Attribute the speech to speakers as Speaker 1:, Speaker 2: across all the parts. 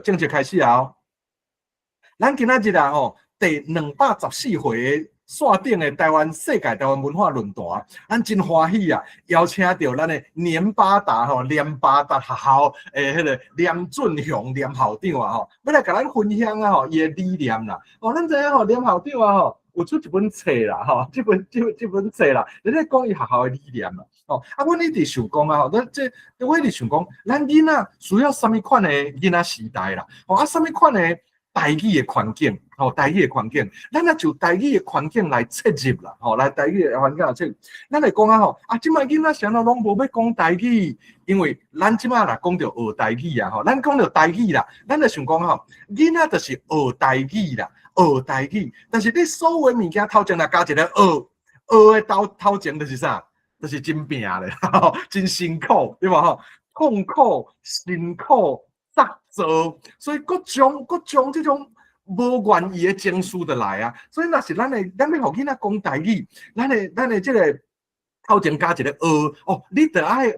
Speaker 1: 正式開始啊！咱今仔日啊吼，第214回的線頂的台灣世界台灣文化論壇，咱真歡喜啊！邀請著咱的黏巴達吼，黏巴達學校的彼個連俊雄連校長啊吼，欲來共咱分享啊吼，伊的理念啦。哦，咱知影吼，連校長啊吼，有出一本冊啦吼，這本冊啦，咧咧講伊學校的理念啦。哦，啊，阮一直想講啊吼，咱這我一直想講，咱囡仔需要啥物款的囡仔時代啦？哦，啊，啥物款的台語的環境，吼，台語的環境，咱若就台語的環境來切入啦，吼，來台語的環境來切入，咱會講啊吼，啊，這擺囡仔啥物攏無欲講台語，因為咱這擺若講著學台語啊，吼，咱講著台語啦，咱就想講吼，囡仔就是學台語啦，學台語，但是你所有的物件頭前若加一個學，學的頭前就是啥？就是真拚咧，真辛苦，對無吼？痛苦、辛苦。作做，所以各種這種無願意的情緒就來啊。所以若是咱欲予囡仔講台語，咱的這個頭前加一個學，哦，你著愛學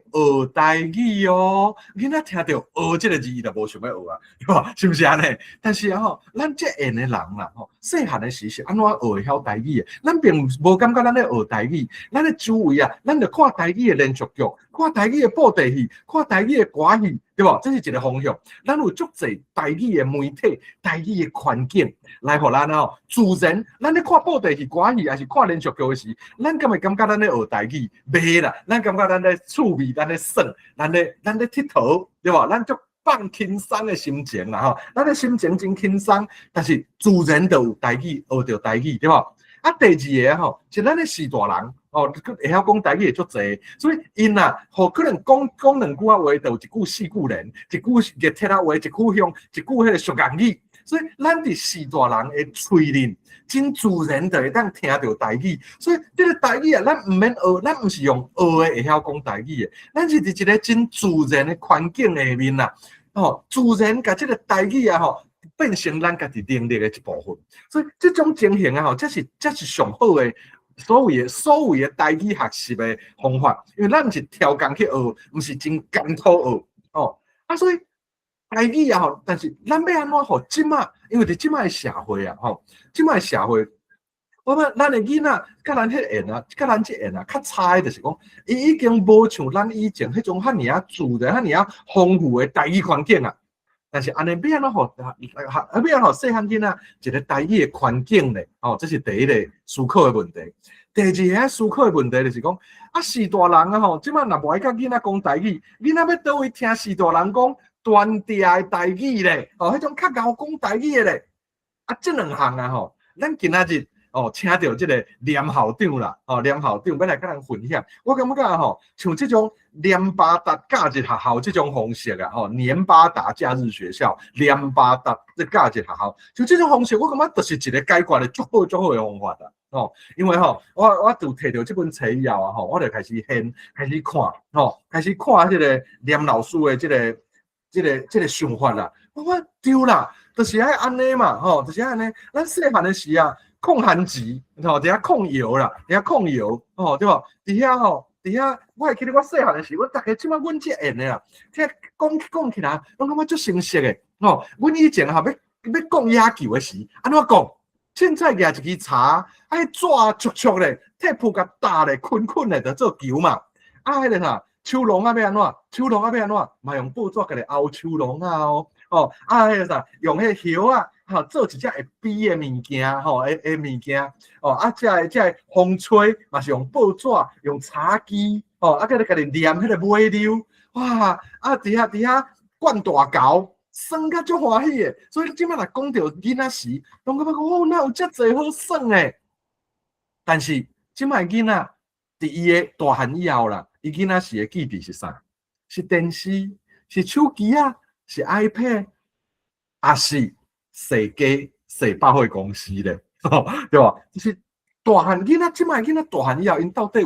Speaker 1: 台語哦。囡仔聽著學這個字，伊就無想欲學啊，對無？是毋是按呢？但是啊吼，咱這緣的人啦吼，細漢的時是按怎學會曉台語的？咱並無感覺咱咧學台語，咱的周圍啊，咱著看台語的連續劇，看台語的布袋戲，看台語的歌戲，對無？這是一個方向。咱有足濟台語的媒體、台語的環境來予咱吼自然。咱咧看布袋戲、歌戲，抑是看連續劇的時，咱敢會感覺咱咧學台語？袂啦，咱感覺咱咧趣味，咱咧耍，咱咧𨑨迌，對無？咱足放輕鬆的心情啦吼，咱的心情真輕鬆，但是自然就有台語，學著台語，對無？啊，第二个吼，是咱的序大人哦，會曉講台語的足濟，所以𪜶啊，吼可能講講兩句仔話，就有一句四句聯，一句熱鐵仔話，一句鄉，一句彼個俗諺語。所以咱佇序大人的喙裡，真自然就會當聽著台語。所以這個台語啊，咱毋免學，咱毋是用學的會曉講台語的，咱是佇一個真自然的環境下面啊，吼，自然共這個台語啊，吼，變成咱家己能力的一部分。所以這種情形啊，吼，這是上好的所謂的台語學習的方法，因為咱毋是超工去學，毋是真艱苦學，哦，啊，所以台語啊，吼，但是咱欲按怎予這馬？因為佇這馬的社會啊，吼，這馬的社會，我們咱的囡仔佮咱彼緣啊，佮咱這緣啊，較差的就是講，伊已經無像咱以前彼種遐爾仔自然、遐爾仔豐富的台語環境啊。但是按呢欲按怎予，啊，欲按怎予細漢囡仔一個台語的環境咧？哦，這是第一個思考的問題。第二個思考的問題就是講，啊，序大人啊吼，這馬若無愛佮囡仔講台語，囡仔欲佗位聽序大人講傳嗲的台語咧？哦，彼種較𠢕講台語的咧。啊，這兩項啊吼，咱今仔日哦，請著這個連校長啦，哦，連校長欲來佮咱分享。我感覺吼，像這種黏巴達假日學校這種方式啊，吼，黏巴達假日學校，黏巴達這假日學校，像這種方式，我感覺就是一個解決的足好足好的方法啦。哦，因為吼，我就提著這本冊以後啊，吼，我就開始研，開始看，吼，開始看這個連老師的這個想法啦。我講對啦，就是愛按呢嘛，吼，就是愛按呢。咱細漢的時啊，控番薯，吼，佇遐控油啦，佇遐控油，吼，對無？佇遐吼，佇遐，我會記得我細漢的時，阮逐家這馬阮這緣的啦，聽講講起來，攏感覺足熟悉的，吼。阮以前吼，欲摃野球的時，按怎摃？凊彩舉一支柴，啊，彼紙戳戳咧，鐵鋪共搭咧，捆捆咧，就做球嘛。啊，彼個啥，樹籠仔欲按怎？樹籠仔欲按怎？嘛用報紙共伊凹樹籠仔哦。哦，啊，彼個啥，用彼個葉仔，吼，做一隻會飛的物件，吼，的物件。哦，啊，這个風吹嘛是用報紙，用柴枝，哦，啊，閣咧共伊黏彼個尾溜，哇，啊，佇遐灌大猴，耍甲足歡喜的。所以這馬若講著囡仔時，攏感覺講哦，哪有遮濟好耍的？但是這馬囡仔佇伊的大漢以後啦，伊囡仔時的記憶是啥？是電視，是手機仔，是 iPad，抑是世家、世百貨公司咧，對無？就是大漢囡仔，這馬囡仔大漢以後，𪜶到底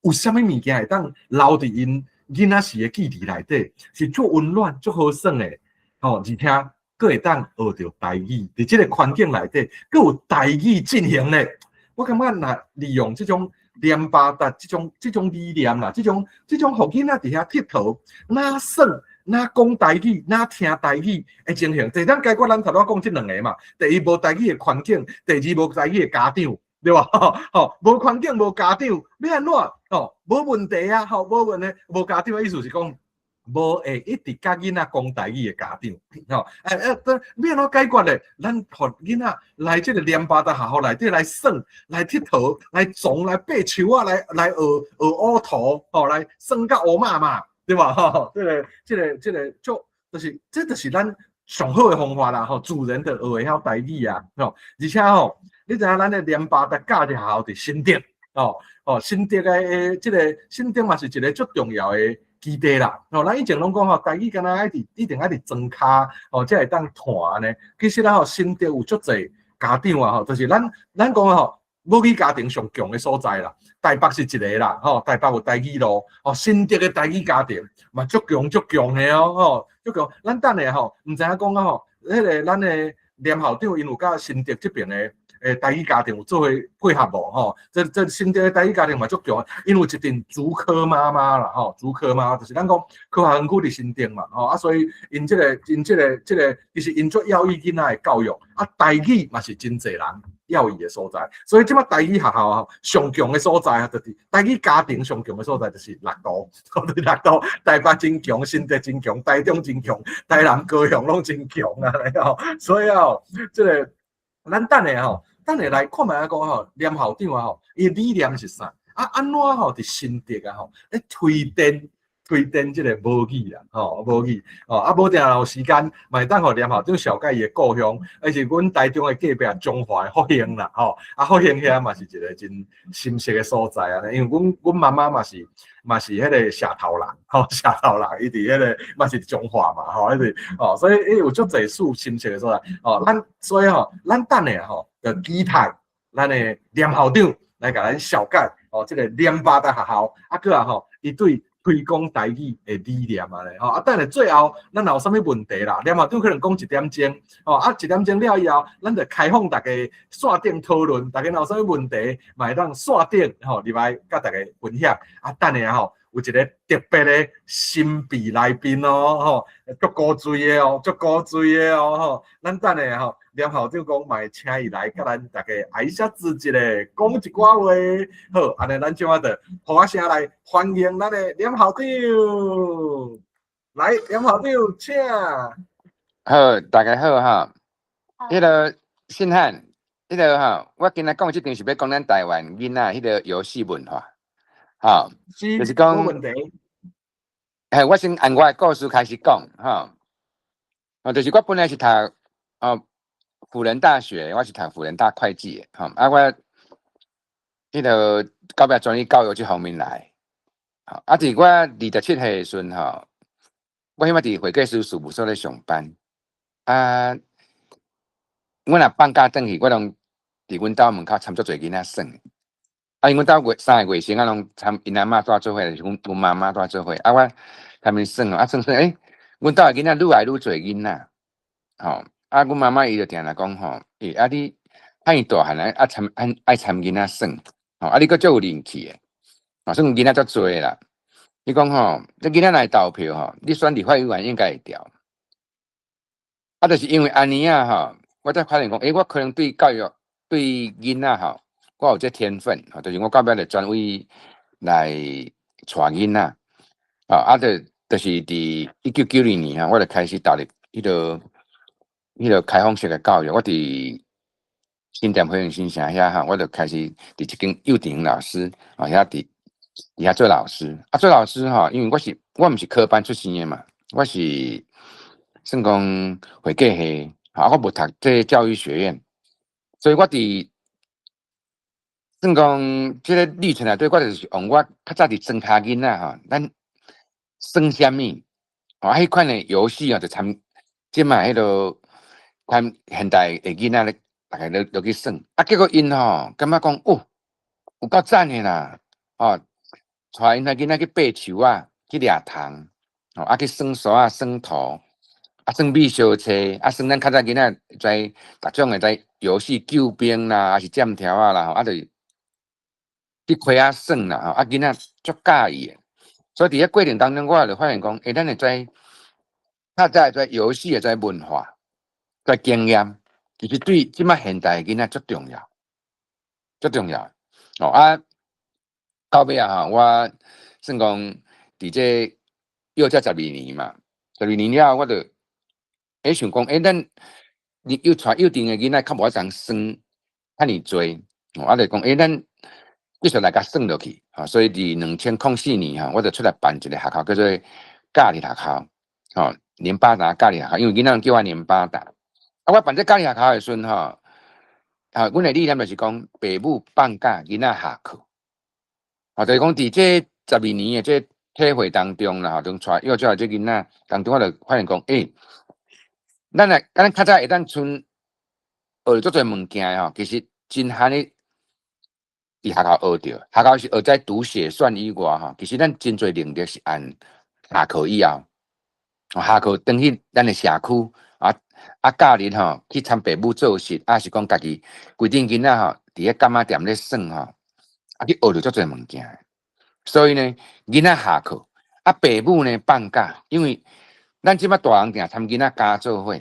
Speaker 1: 有啥物物件會當留佇𪜶囡仔時的記憶內底，是足溫暖、足好耍的，吼，而且閣會當學著台語，佇這個環境內底，閣有台語進行咧。我感覺若利用這種黏巴達這種理念啦，這種予囡仔佇遐𨑨迌，若耍。若講台語，若聽台語的情形，會當解決咱頭拄仔講這兩个嘛。第一，無台語的環境；第二，無台語的家長，對無？吼，無環境，無家長，欲按怎？吼，無問題啊！吼，無問題，無家長的意思是講，無會一直佮囡仔講台語的家長，吼，欲按怎解決咧？咱予囡仔來這个黏巴達學校內底來耍、來𨑨迌、來傱、來爬樹仔、來學烏塗，吼，來耍甲烏馬馬，對無？吼，這个，就就是，這就是咱上好的方法啦，吼，自然就學會曉台語啊，吼，而且吼，你知影咱的黏巴達教育學校佇新竹，吼，新竹的這个新竹嘛是一个足重要的基地啦，吼，咱以前攏講吼，台語敢若愛佇一定愛佇莊跤吼，才會當傳呢。其實咱吼新竹有足濟家長啊，吼，就是咱講吼，母語家庭上強的所在啦。台北是一个啦，吼，台北有台語路，吼，新竹的台語家庭嘛足強足強的哦，吼，足強。咱等下吼，毋知影講啊吼，彼个咱的連校長𪜶有佮新竹這爿的台語家庭有做伙配合無吼？這新竹的台語家庭嘛足強，𪜶有一陣竹科媽媽啦吼，竹科媽就是咱講科學園區佇新竹嘛吼，啊所以𪜶這个𪜶這个這个其實𪜶足要意囡仔的教育，啊台語嘛是真濟人要伊的所在，所以這擺台語學校吼上強的所在啊，就是台語家庭上強的所在就是六都，六都台北真強，新竹真強，台中真強，台南高雄攏真強啊，吼，所以哦，這个咱等下吼。等下來看覓仔講吼，連校長啊吼，伊理念是啥？啊，按怎吼佇新竹啊吼，咧推展這个母語啦，吼母語，吼啊無定有時間，嘛會當予連校長紹介伊的故鄉，而是阮台中的隔壁彰化的福興啦，吼啊福興遐嘛是一个真深色的所在啊，因為阮媽媽嘛是彼个社頭人，吼社頭人，伊佇彼个嘛是彰化嘛，吼，彼個吼，所以伊有足濟處深色的所在，吼，咱所以吼，咱等下吼，就期待咱的連校長來共咱紹介，吼，這个黏巴達學校，啊，閣啊吼，伊對推廣台語的理念啊咧，吼，啊，等下最後咱若有啥物問題啦，連校長可能講一點鐘，吼，啊，一點鐘了以後，咱就開放大家線頂討論，大家若有啥物問題，嘛會當線頂吼入來佮大家分享。啊，等下吼有一个特別的神秘來賓哦，吼，足古錐的哦，足古錐的哦，吼，咱等下吼，連校長講嘛會請伊來佮咱大家愛小子一下，講一寡話。好，按呢咱這擺就呼聲來歡迎咱的連校長。來，連校長，請。
Speaker 2: 好，大家好哈。彼个信漢，彼个吼，我今仔講這段是欲講咱台灣囡仔彼个遊戲文化，吼，就是講，
Speaker 1: 無問題。
Speaker 2: 嘿，我先按我的故事開始講，吼。哦，就是我本來是讀哦輔仁大學，我是讀輔仁大會計的，吼，啊我彼个到尾轉去教育這方面來，吼，啊，佇我27歲的時陣，吼，我彼擺佇會計師事務所咧上班，啊，阮若放假轉去，我攏佇阮兜門口參足濟囡仔耍，啊，因阮兜三个外甥仔攏參𪜶阿嬤蹛做伙，就是阮媽媽蹛做伙，啊，我參𪜶耍，啊，耍耍，欸，阮兜的囡仔愈來愈濟囡仔，吼，啊，阮媽媽伊就定定講吼，欸，啊你遐爾大漢啊，啊參愛愛參囡仔耍，吼，啊你閣足有靈氣的，吼，算囡仔足濟啦。伊講吼，這囡仔來投票吼，你選立法委員應該會著。啊，就是因為按呢仔吼，我才發現講，欸，我可能對教育、對囡仔吼，我有這天分，吼，就是我到尾就專為來帶囡仔，吼，啊，就是佇1992年吼，我就開始投入彼个開放式的教育，我佇新店花園新城遐吼，我就開始佇一間幼稚園老師，吼，遐佇遐做老師。啊，做老師吼，因為我毋是科班出身的嘛，我是算講會計系，吼，啊，我無讀這教育學院，所以我佇算講這個歷程內底，我就是用我較早佇莊跤囡仔吼，咱耍啥物，吼，啊，彼款的遊戲啊，就參這擺彼落參現代的囡仔咧，逐家落去耍，啊，結果𪜶吼感覺講，哦，有夠讚的啦，吼，帶𪜶的囡仔去爬樹仔，去掠蟲，吼，啊，去耍沙仔、耍塗，啊，耍米燒車，啊，耍咱較早囡仔在逐種的在遊戲救兵啦，抑是占條仔啦，吼，啊，就是去溪仔耍啦，吼，啊，囡仔足佮意的。所以佇遐過程當中，我就發現講，欸，咱會使較早的這遊戲的這文化、這經驗，其實對這擺現代的囡仔足重要，足重要。哦啊，到尾啊吼，我算講佇這幼教十二年嘛，十二年了後，我就想講，咱你幼帶幼稚的囡仔較無法通耍遐爾濟，我就講，咱繼續來共算落去，吼，所以佇2004年吼，我就出來辦一个學校，叫做教日學校，吼，年巴達教日學校，因為囡仔攏叫我年巴達。啊，我辦這教日學校的時陣吼，啊，阮的理念就是講，爸母放假，囡仔下課，吼，就是講佇這十二年的這體會當中啦，吼，中帶幼教的這囡仔當中，我就發現講，咱來，咱較早會當賰學足濟物件吼，其實真罕咧佇學校學著，學校是學在讀寫算以外吼，其實咱真濟能力是按下課以後，下課轉去咱的社區，啊啊教日吼去參爸母做事，啊是講家己規陣囡仔吼，佇咧柑仔店咧耍吼，啊去學著足濟物件。所以呢，囡仔下課，啊爸母呢放假，因為咱這擺大人定參囡仔家做伙，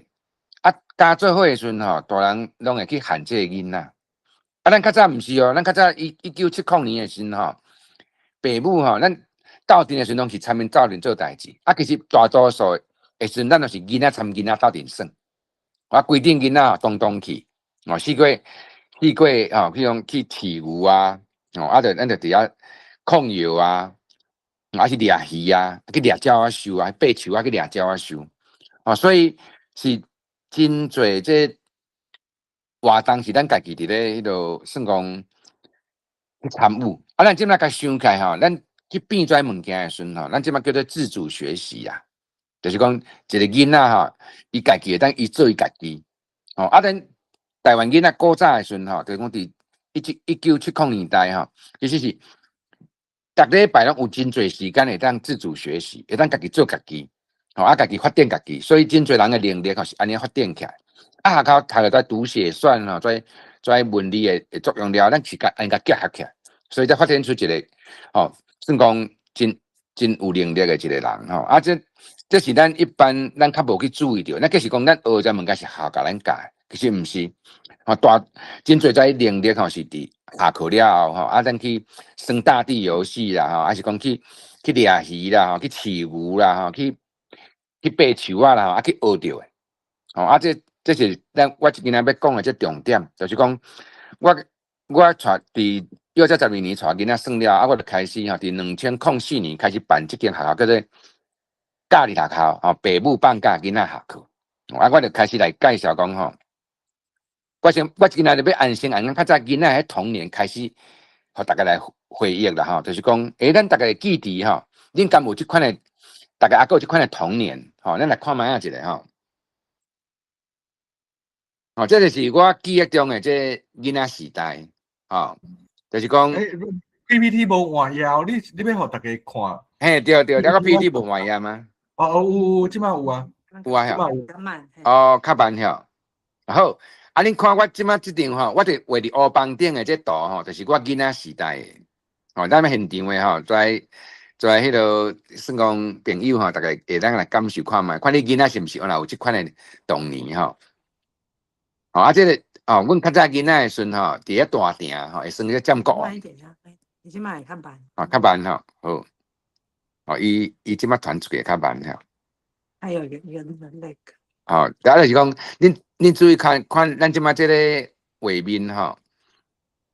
Speaker 2: 啊家做伙的時陣吼，大人攏會去限制囡仔。啊，咱較早毋是哦，咱較早1970年的時陣吼，爸母吼，咱鬥陣的時陣攏是參𪜶鬥陣做代誌，啊，其實大多數的時陣，咱都是囡仔參囡仔鬥陣耍。我規陣囡仔東東去，哦，四界四界吼，去講去飼牛啊，哦，啊，就咱就佇遐控藥啊，啊是掠魚啊，去掠鳥仔獸啊，爬樹啊去掠鳥仔獸，哦，所以是真濟這活動是咱家己佇咧彼落算講去參與。啊，咱這擺共想起來吼，咱去變這物件的時陣吼，咱這擺叫做自主學習啊，就是講一個囡仔吼，伊家己會當伊做伊家己，吼，啊，咱台灣囡仔古早的時陣吼，就是講佇1970年代吼，其實是逐禮拜攏有真濟時間會當自主學習，會當家己做家己，吼，啊，家己發展家己，所以真濟人的能力吼是按呢發展起來。啊，學校讀著在讀寫算吼，在文理的作用了，咱是共按共結合起來，所以才發展出一個吼，算講真真有能力的一個人吼。啊，這是咱一般咱較無去注意著，咱計是講咱學這物件是學校共咱教，其實毋是。吼，大真濟這能力吼是佇下課了後吼，啊，咱去耍大地遊戲啦吼，還是講去掠魚啦吼，去飼牛啦吼，去爬樹仔啦吼，啊，去學著的。吼，啊，這是咱我今仔欲講的這重點，就是講我帶佇幼教十二年帶囡仔耍了，啊，我就開始吼，佇2004年開始辦這間學校，叫做教日學校，吼，爸母放假囡仔下課，啊，我就開始來介紹講吼，我先我今仔日欲安先按咱較早囡仔彼童年開始，予大家來回憶啦吼，就是講，咱逐家會記得吼，恁敢有這款的，逐家猶閣有這款的童年，吼，咱來看覓仔一下吼。哦，這就是我記憶中的這囡仔時代，吼，就是講
Speaker 1: PPT 無換頁，你欲予大家看？
Speaker 2: 嘿，對對，這個 PPT 無換頁嗎？
Speaker 1: 哦哦，有有，這擺有啊，
Speaker 2: 有啊，哦，較慢吼。好，啊，恁看我這擺這張吼，我佇畫佇烏枋頂的這圖吼，就是我囡仔時代的。吼，咱現場的吼，在彼落算講朋友吼，逐家會當來感受看覓，看你囡仔是毋是原來有這款的童年吼。吼，啊，這個哦，阮較早囡仔的時陣吼，佇遐大埕吼，會耍這戰國
Speaker 3: 慢一點啊，你這擺會較慢。
Speaker 2: 哦，較慢吼，好。哦，伊這擺傳出去較慢吼。
Speaker 3: 還有人人那個。
Speaker 2: 哦，啊，就是講，恁注意看看，咱這擺這個畫面吼，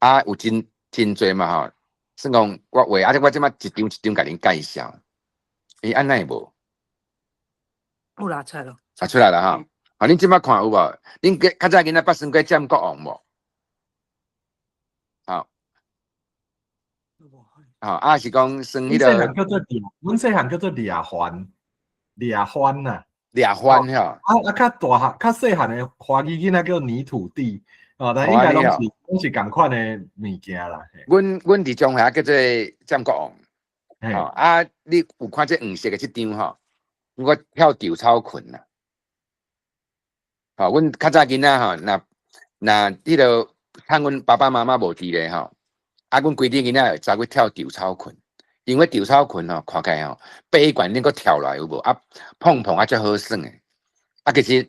Speaker 2: 啊，有真真濟嘛吼。算講我畫，啊，我這擺一張一張共恁介紹。欸，按呢會無？
Speaker 3: 有啦，出來咯。
Speaker 2: 啊，出來了吼。啊，恁這擺看有無？恁較早囡仔捌耍過戰國王無？好。吼，啊是講耍彼個。
Speaker 1: 阮細漢叫做掠環，掠環呐。
Speaker 2: 掠環吼。
Speaker 1: 啊啊，較大漢、較細漢的華語囡仔叫泥土地，哦，但應該攏是仝款的物件啦。
Speaker 2: 阮佇彰化叫做戰國王。吼，啊，你有看這黃色的這張吼？我跳稻草裙啦。吼，阮較早囡仔吼，若若彼個趁阮爸爸媽媽無佇咧吼，啊，阮規陣囡仔會走去跳稻草裙，因為稻草裙吼，看起來吼，爬懸頂閣跳落來有無？啊，碰碰啊，足好耍的。啊，其實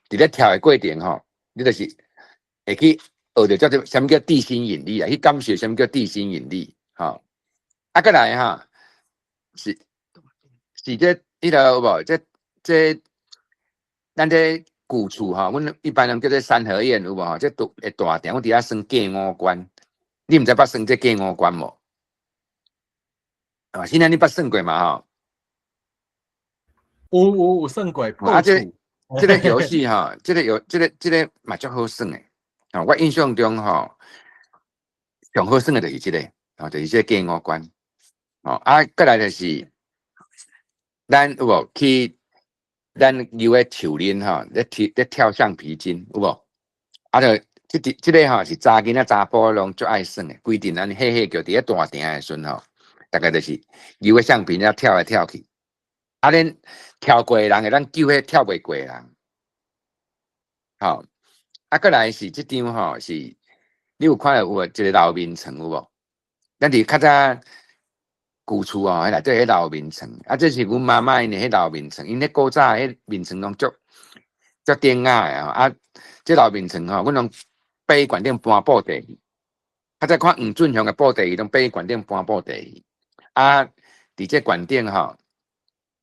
Speaker 2: 佇咧跳的過程吼，你就是會去學著叫做啥物叫地心引力啊，去感受啥物叫地心引力，吼。啊，閣來吼，是這彼個有無？這咱這舊厝吼，阮一般人叫做三合院有無吼？這大會大埕，阮佇遐耍過五關，你毋知捌耍這過五關無？啊，現在你捌耍過嘛吼？
Speaker 1: 有耍過。
Speaker 2: 啊，這個遊戲吼，這個遊這個這個嘛足好耍的。啊，我印象中吼，上好耍的就是這個，吼，就是這個過五關。哦，啊，閣來就是咱有無去咱游的樹林吼，咧跳橡皮筋有無？啊，就這個吼是查囡仔查埔攏足愛耍的，規陣按呢嘿嘿叫佇咧大埕的時陣吼，大概就是游的橡皮筋跳來跳去。啊，恁跳過的人會當救彼跳袂過的人。吼，啊，閣來是這張吼是，你有看著有一個老眠床有無？咱佇較早舊厝哦，彼內底彼老眠床，啊，這是阮媽媽𪜶的彼老眠床，𪜶彼古早彼眠床攏足足典雅的吼，啊，這老眠床吼，阮攏爬懸頂搬布袋戲。較早看黃俊雄的布袋戲，攏爬懸頂搬布袋戲。啊，佇這懸頂吼，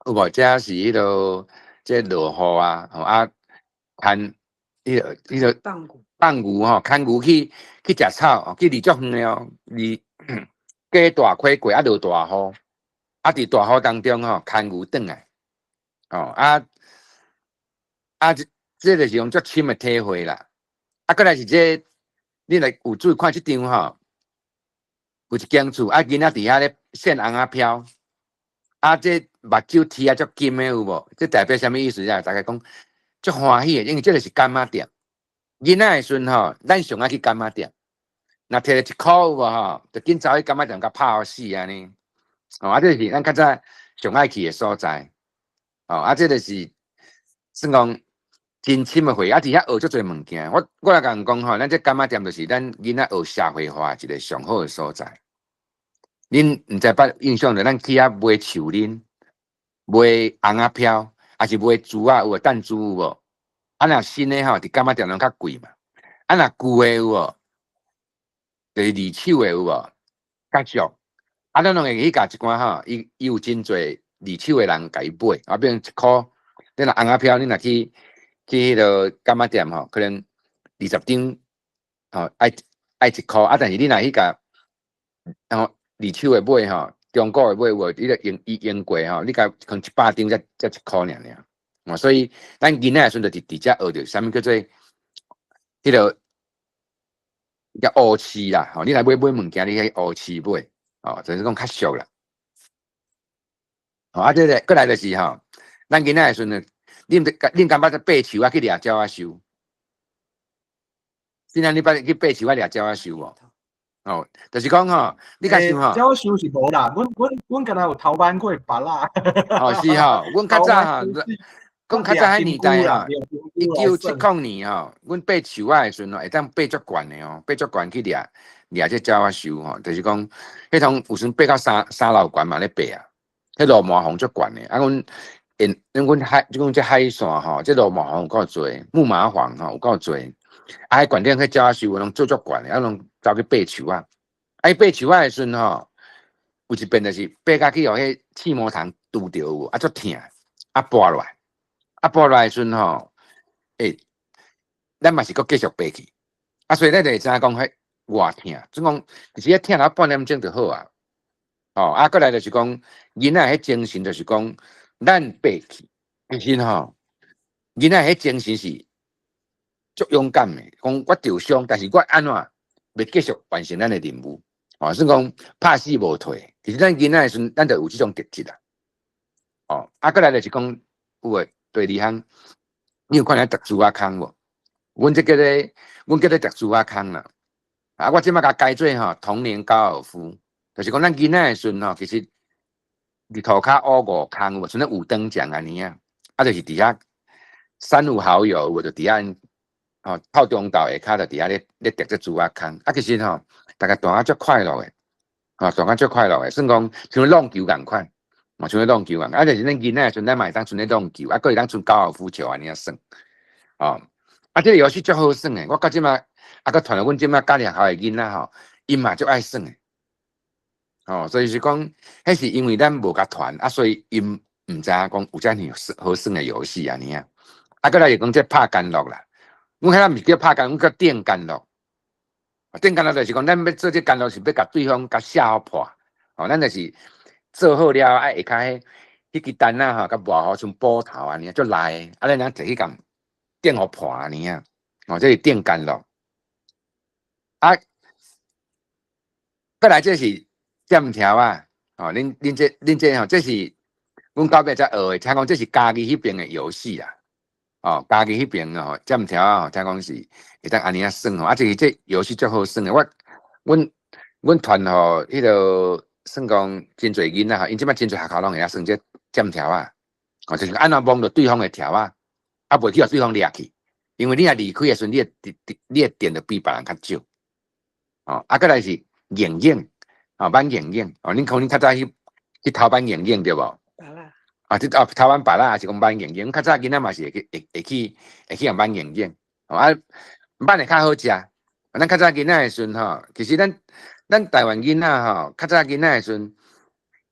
Speaker 2: 有無？這是彼落這落雨啊，吼啊，牽彼個彼個
Speaker 3: 放牛，
Speaker 2: 放牛吼，牽牛去食草，去離足遠的哦，離過大溪過啊落大雨，啊佇大雨當中吼，牽牛轉來，吼啊啊這就是用足深的體會啦。啊，閣來是這，你若有注意看這張吼，有一間厝啊，囡仔佇遐咧踅尪仔飄，啊，這目睭啼啊足金的有無？這代表啥物意思啊？大概講足歡喜的，因為這個是柑仔店。囡仔的時陣吼，咱上愛去柑仔店。若提著一箍有無吼，就緊走去柑仔店共拍予死按呢。哦，啊，這是咱較早上愛去的所在。哦，啊，這就是算講真深的回憶。啊，佇遐學足濟物件。我來共人講吼，咱這柑仔店就是咱囡仔學社會化一個上好的所在。恁毋知捌印象著，咱去遐買樹奶、買尪仔飄，抑是買珠仔有無？彈珠有無？啊，若新的吼，佇柑仔店攏較貴嘛。啊，若舊的有無？就是二手的有無？較俗。啊，咱攏會去共一寡吼，伊有真濟二手的人共伊買，啊，比如一箍，你若尪仔飄，你若去彼個柑仔店吼，可能20張，吼，愛一箍，啊，但是你若去共吼二手的買吼，中古的買有無？伊就用伊用過吼，你共可能100張才一箍爾爾。哦，所以咱囡仔的時陣就佇遮學著啥物叫做彼個叫烏市啦，吼，你若買物件，你去烏市買，哦，就是講較俗啦。哦，啊，這個閣來就是吼，咱囡仔的時陣，恁恁敢捌爬樹仔去掠鳥仔獸？現在你捌去爬樹仔掠鳥仔獸無？哦，就是講吼，你敢想吼？
Speaker 1: 鳥獸是無啦，阮敢若有偷挽過芭樂。
Speaker 2: 哦，是吼，阮較早吼，講較早彼年代吼，1970年吼，阮爬樹仔的時陣吼，會當爬足懸的哦，爬足懸去掠掠這鳥仔獸吼，就是講，彼通有時爬到三樓懸嘛咧爬啊，彼鱸鰻紅足懸的，啊，阮因因阮海，就講這海線吼，這鱸鰻紅有夠濟，木麻黃吼有夠濟，啊，彼懸頂彼鳥仔獸攏做足懸的，啊，攏走去爬樹仔，啊，伊爬樹仔的時陣吼，有一遍就是爬甲去予彼刺毛蟲揬著有無，啊，足疼，啊，跋落來。啊，跋落來的時陣吼，欸，咱嘛是閣繼續爬去，啊，所以咱就會知影講，彼偌疼，總講其實彼疼了半點鐘就好啊。哦，啊，閣來就是講，囡仔彼精神就是講，咱爬去，其實吼，囡仔彼精神是足勇敢的，講我受傷，但是我按怎欲繼續完成咱的任務，哦，算講拍死無退。其實咱囡仔的時陣，咱就有這種特質啦。哦，啊，閣來就是講，有的第二項，你有看咱疊珠仔空無？阮這叫做，阮叫做疊珠仔空啦。啊，我這擺共改做吼童年高爾夫，就是講咱囡仔的時陣吼，其實佇塗跤烏五空有無？像咧五燈獎按呢啊，啊，就是佇遐三五好友，有無就佇遐吼透中晝下跤就佇遐咧疊這珠仔空。啊，其實吼，逐家大仔足快樂的。吼，感覺足快樂的，算講像挵球仝款，嘛像咧挵球仝，啊，就是咱囡仔的時陣，咱嘛會當賰咧挵球，啊，閣會當賰高爾夫球按呢仔耍，哦，啊，這個遊戲足好耍的，我到這馬啊，閣傳予阮這馬教學校的囡仔吼，𪜶嘛足愛耍的，哦，所以是講，彼是因為咱無共傳，啊，所以𪜶毋知影講有遮爾好耍的遊戲按呢仔，啊，閣來是講這拍干樂啦，阮彼個毋是叫拍干，阮叫掟干樂。掟干樂就是講，咱欲做這干樂是欲共對方共射予破，哦，咱就是做好了，啊，下跤彼彼支單仔吼，共磨好像斧頭按呢，足利，啊，咱通摕去共掟予破按呢仔，哦，這是掟干樂。啊，閣來這是劍條仔，哦，恁這吼，這是阮到尾才學的，聽講這是嘉義彼爿的遊戲啦。哦，嘉義彼爿哦，劍條仔吼，聽講是會當按呢仔耍吼，啊，這是這遊戲足好耍的。我阮傳予彼个算講真濟囡仔吼，𪜶這擺真濟學校攏會曉耍這劍條仔，哦，就是按怎摸著對方的條仔，啊，袂去予對方掠去，因為你若離開的時陣，你的電就比別人較少。哦，啊，閣來是硬硬，哦，挽硬硬，哦，恁可能較早去偷挽硬硬對無？啊，這哦，偷挽菝仔，抑是講挽硬硬，較早囡仔嘛是會去會會去會去共挽硬硬，哦啊，挽會較好食。咱較早囡仔的時陣吼，其實咱台灣囡仔吼，較早囡仔的時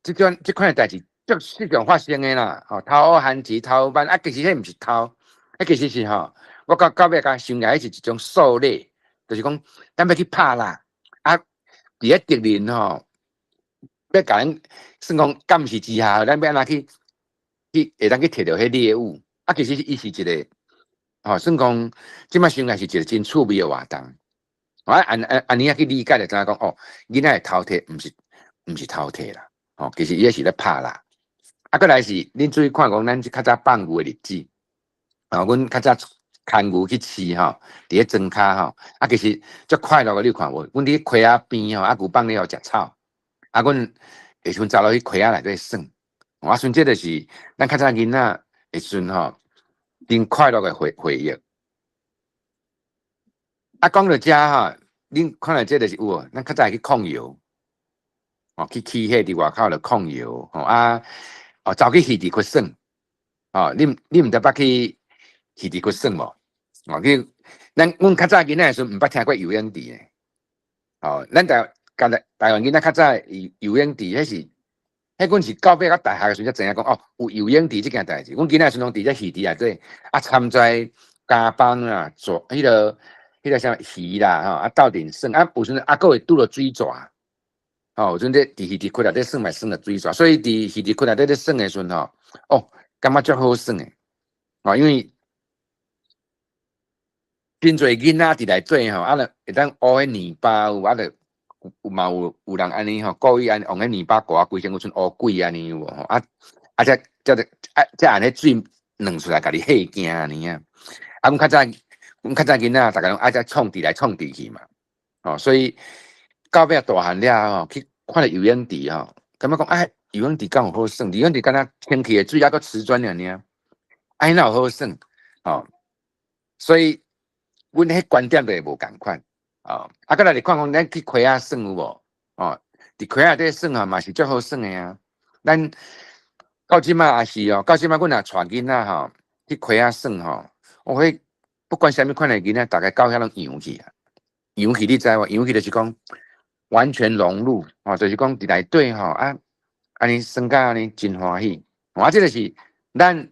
Speaker 2: 陣，這款的代誌足時常發生的啦。吼，偷烏番薯、偷挽，啊，其實彼毋是偷，彼其實是吼，我到尾共想起來，彼是一種狩獵，就是講咱欲去拍獵，啊，佇咧敵人吼，欲共咱算講監視之下，咱欲按怎去會當去提著彼獵物，啊，其實伊是一個，吼，算講這擺想來是一個真趣味的活動。我按呢仔去理解就知影講，哦，囡仔會偷摕，毋是偷摕啦，吼，其實伊彼是咧拍獵。啊，閣來是，恁注意看講，咱較早放牛的日子，哦，阮較早牽牛去飼吼，佇咧莊跤吼，啊，其實足快樂的，你有看無？阮佇溪仔邊吼，啊，牛放咧予食草，啊，阮會時陣走落去溪仔內底耍。啊，像這就是咱較早囡仔的時陣吼，真快樂的回憶。啊，講到遮吼，恁看著這就是有無？咱較早會去控油，哦，去起火佇外口就控油，吼啊，哦，走去魚池窟耍，哦，恁毋知捌去魚池窟耍無？哦，去，阮較早囡仔的時陣，毋捌聽過游泳池呢。哦，咱台灣囡仔較早游游泳池，彼是，彼阮是到尾到大學的時陣才知影講，哦，有游泳池這件代誌。阮囡仔時陣攏佇這魚池內底，啊，參在加班啊，做彼个啥魚啦，吼，啊鬥陣耍，啊有時陣啊閣會拄著水蛇，吼，有陣這佇魚池窟內底耍嘛耍著水蛇，所以佇魚池窟內底咧耍的時陣吼，哦，感覺足好耍的，哦，因為真濟囡仔佇內底吼，啊，就會當烏彼泥巴有，啊，就有嘛有人按呢吼，故意按呢用彼泥巴糊啊，規身軀像烏鬼按呢有無吼，啊啊才才就啊才按彼水淌出來，共你嚇驚按呢啊，啊，阮較早囡仔，逐家攏愛遮創治來創治去嘛，哦，所以到尾大漢了後，去看著游泳池吼，感覺講啊，游泳池敢有好耍？游泳池敢若清氣的水抑閣瓷磚爾爾，啊，彼哪有好耍？吼，所以阮彼觀點就會無仝款，哦，啊，閣來是看講咱去溪仔耍有無？哦，佇溪仔內底耍吼嘛是足好耍的啊。咱到這擺也是哦，到這擺阮若帶囡仔吼去溪仔耍吼，哦，彼不管啥物款的囡仔，逐家到遐攏融去啊，融去你知無？融去就是講完全融入，吼，就是講佇內底吼啊，按呢耍甲按呢真歡喜。啊，這個是咱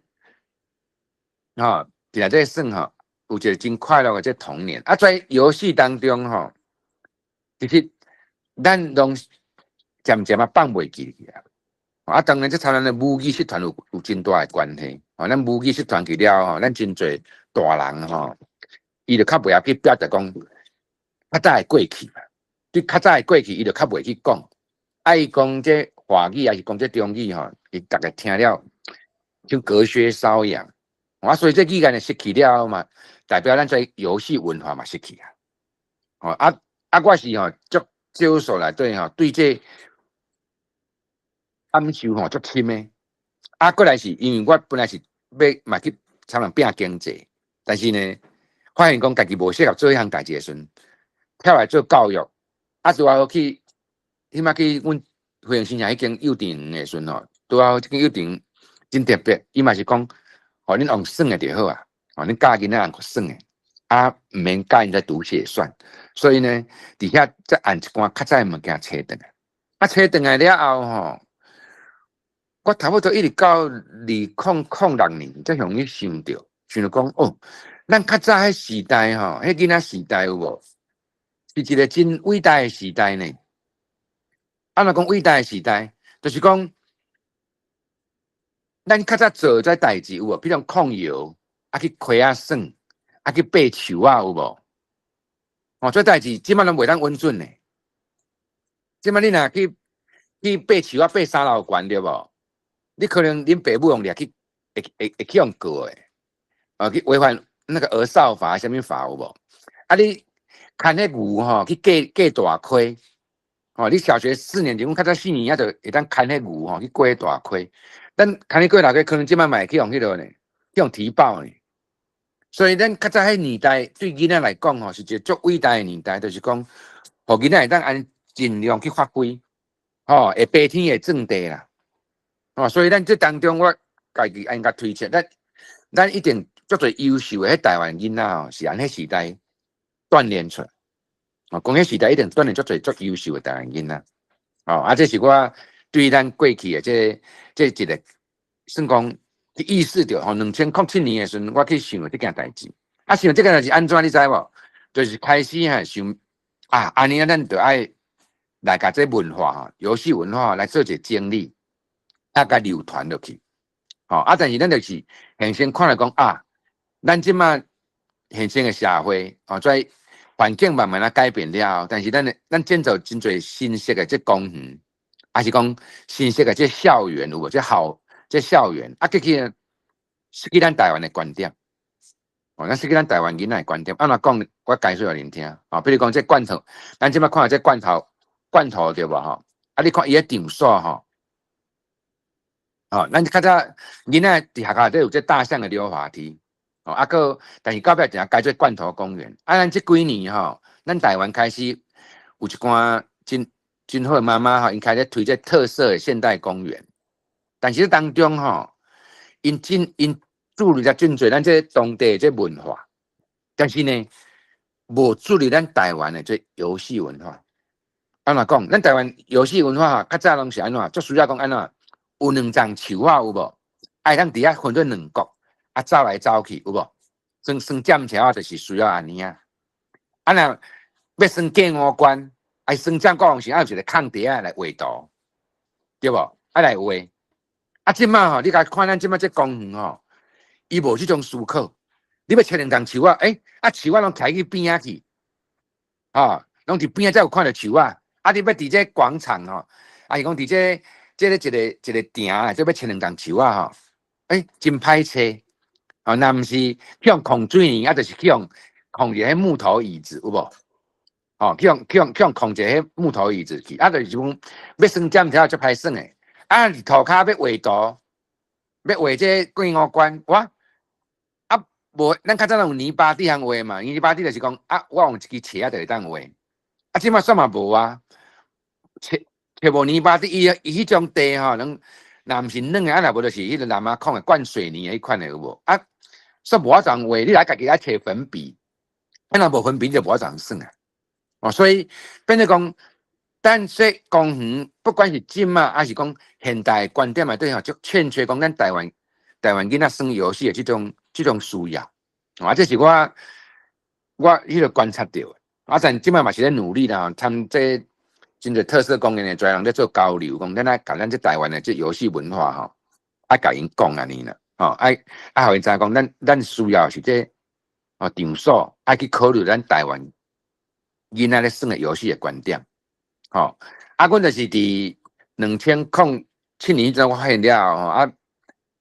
Speaker 2: 吼佇內底耍吼，有一個真快樂的這童年。啊，在遊戲當中吼，其實咱攏漸漸仔放袂記去啊。啊，當然這參咱的母語失傳有真大的關係。吼，咱母語失傳去了後，咱真濟大人吼，伊就較袂曉去表達講較早的過去嘛。對較早的過去，伊就較袂去講。啊，伊講這華語抑是講這中語吼，伊逐家聽了就隔靴搔癢。啊，所以這語言的失去了嘛，代表咱這遊戲文化嘛失去啊。吼啊啊，我是吼足少數內底吼，對這感受吼足深的。啊，過來是因為我本來是欲嘛去參人拼經濟，但是呢，發現講家己無適合做彼項代誌的時陣，跳來做教育，啊，拄好去彼擺去阮惠榮新社彼間幼稚園的時陣吼，拄好這間幼稚園真特別，伊嘛是講，吼，恁用耍的就好啊，吼，恁教囡仔用耍的，啊，毋免教𪜶在讀寫算，所以呢，佇遐再按一寡較早的物件揣轉來，啊，揣轉來了後吼，我差不多一直到2006年，才向伊想著，想著講哦，咱較早彼時代吼，彼囡仔時代有無？是一個真偉大的時代呢。按怎講偉大的時代？就是講，咱較早做這代誌有無？比如講控油，啊去溪仔耍，啊去爬樹仔有無？哦，這代誌這擺攏袂當允准呢。這擺你若去爬樹仔，爬三樓懸對無？你可能恁爸母用掠去，會去予告的，啊，去違反那個兒少法，啥物法有無？啊，你牽彼牛吼去過大溪，吼，你小學四年級，阮較早四年仔就會當牽彼牛吼去過大溪。咱牽去過大溪，可能這擺嘛會去予彼落呢，去予提報呢。所以咱較早彼年代對囡仔來講吼，是一個足偉大的年代，就是講，予囡仔會當按盡量去發揮，吼，會爬天會鑽地啦。哦，所以咱這當中，我家己按共推測，咱一定足濟優秀的彼台灣囡仔吼，是按彼時代鍛鍊出來。哦，講彼時代一定鍛鍊足濟足優秀的台灣囡仔。哦，啊，這是我對咱過去的這一個算講去意識著吼，2007年的時陣，我去想這件代誌。啊，想這件代誌按怎你知無？就是開始哈想啊，按呢啊，咱就愛來共這文化吼，遊戲文化來做一個整理。啊，共流傳落去，吼啊！但是咱就是現先看來講啊，咱這馬現生的社會，吼，在環境慢慢仔改變了後，但是咱的咱建造真濟新式的這公園，抑是講新式的這校園有無？這校這校園啊，過去失去咱台灣的觀點，哦，咱失去咱台灣囡仔的觀點。按怎講？我解說予恁聽，哦，比如講這罐頭，咱這馬看這罐頭，罐頭對無吼？啊，你看伊的場所吼。哦，咱較早囡仔佇學校內底有這大象的溜滑梯，哦，啊，閣但是到尾定改做罐頭公園。啊，咱這幾年吼，咱台灣開始有一寡真真好的媽媽吼，𪜶開始推這特色的現代公園。但是當中吼，𪜶注入了真濟咱這當地的這文化，但是呢，無注入咱台灣的這遊戲文化。按怎講？咱台灣遊戲文化較早攏是按怎？足需要講按怎？有兩叢樹仔有無？愛通佇遐分做兩國，啊走來走去有無？耍耍劍橋仔就是需要按呢啊。啊若欲耍過五關，愛耍劍國王時，愛有一個空地仔來畫圖，對無？愛來畫。啊，這馬吼，你共看咱這馬這公園吼，伊無這種思考。你欲揣兩叢樹仔，欸，啊樹仔攏徛去邊仔去，吼，攏佇邊仔才有看著樹仔。啊，你欲佇這廣場吼，啊是講佇這這个一個一個埕啊，這欲揣兩叢樹仔吼，欸，真歹揣。哦，若毋是去予控水泥，啊，就是去予控一个木頭椅子，有無？哦，去予控一个彼木頭椅子去，啊，就是講欲耍劍跳足歹耍的。啊，塗跤欲畫圖，欲畫這過五關，哇！啊，無，咱較早攏有泥巴地通畫嘛，泥巴地就是講啊，我用一支尺仔就會當畫。啊，這馬煞嘛無啊，揣揣無泥巴地，伊彼種地吼，攏若毋是軟的，啊，若無就是彼個南仔孔的灌水泥的彼款的有無？啊，煞無法度畫，你來家己愛揣粉筆，啊，若無粉筆就無法度耍啊。哦，所以變做講，咱說公園，不管是這馬抑是講現代觀點內底吼，就欠缺講咱台灣囡仔耍遊戲的這種需要。啊，這是我彼個觀察著的。啊，但這馬嘛是咧努力啦，參這真濟特色公園的濟人咧做交流，講咱愛共咱這台灣的這遊戲文化吼，愛共𪜶講按呢啦，吼，愛予𪜶知影講，咱需要是這哦場所，愛去考慮咱台灣囡仔咧耍的遊戲的觀點，吼。啊，阮就是佇2007年陣我發現了後吼，啊，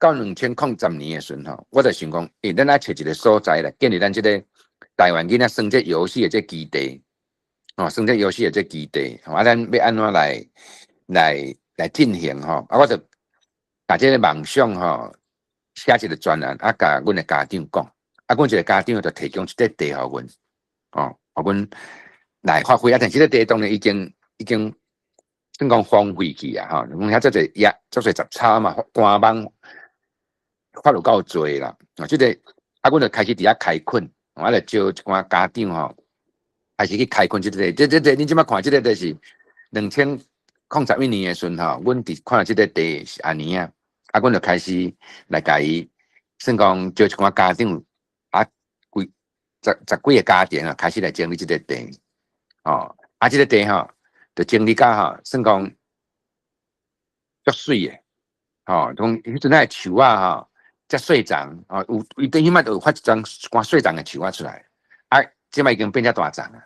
Speaker 2: 到2010年的時陣吼，我就想講，欸，咱愛揣一個所在來建立咱這個台灣囡仔耍這遊戲的這基地，吼，耍這遊戲的這基地，吼，啊，咱欲按怎來進行吼？啊，我就共這個夢想吼寫一個專案，啊，共阮的家長講，啊，阮一個家長就提供一塊地予阮，吼，予阮來發揮。啊，但是這個地當然已經算講荒廢去啊，吼，講遐足濟野，足濟雜草嘛，官網發有夠濟啦。啊，這個啊，阮就開始佇遐開墾，我就招一寡家長吼，開始去開墾這個，這個，恁這擺看這個就是2011年的時陣吼，阮佇看這個地是按呢啊，啊，阮就開始來共伊，算講招一寡家長，啊，幾十十幾个家庭啊，開始來整理這個地，哦，啊，這個地吼，就整理甲吼，算講足媠的，吼，講彼陣仔的樹仔吼，遮細叢，哦，有伊頂彼擺就有發一叢一寡細叢的樹仔出來，啊，這擺已經變遮大叢啊，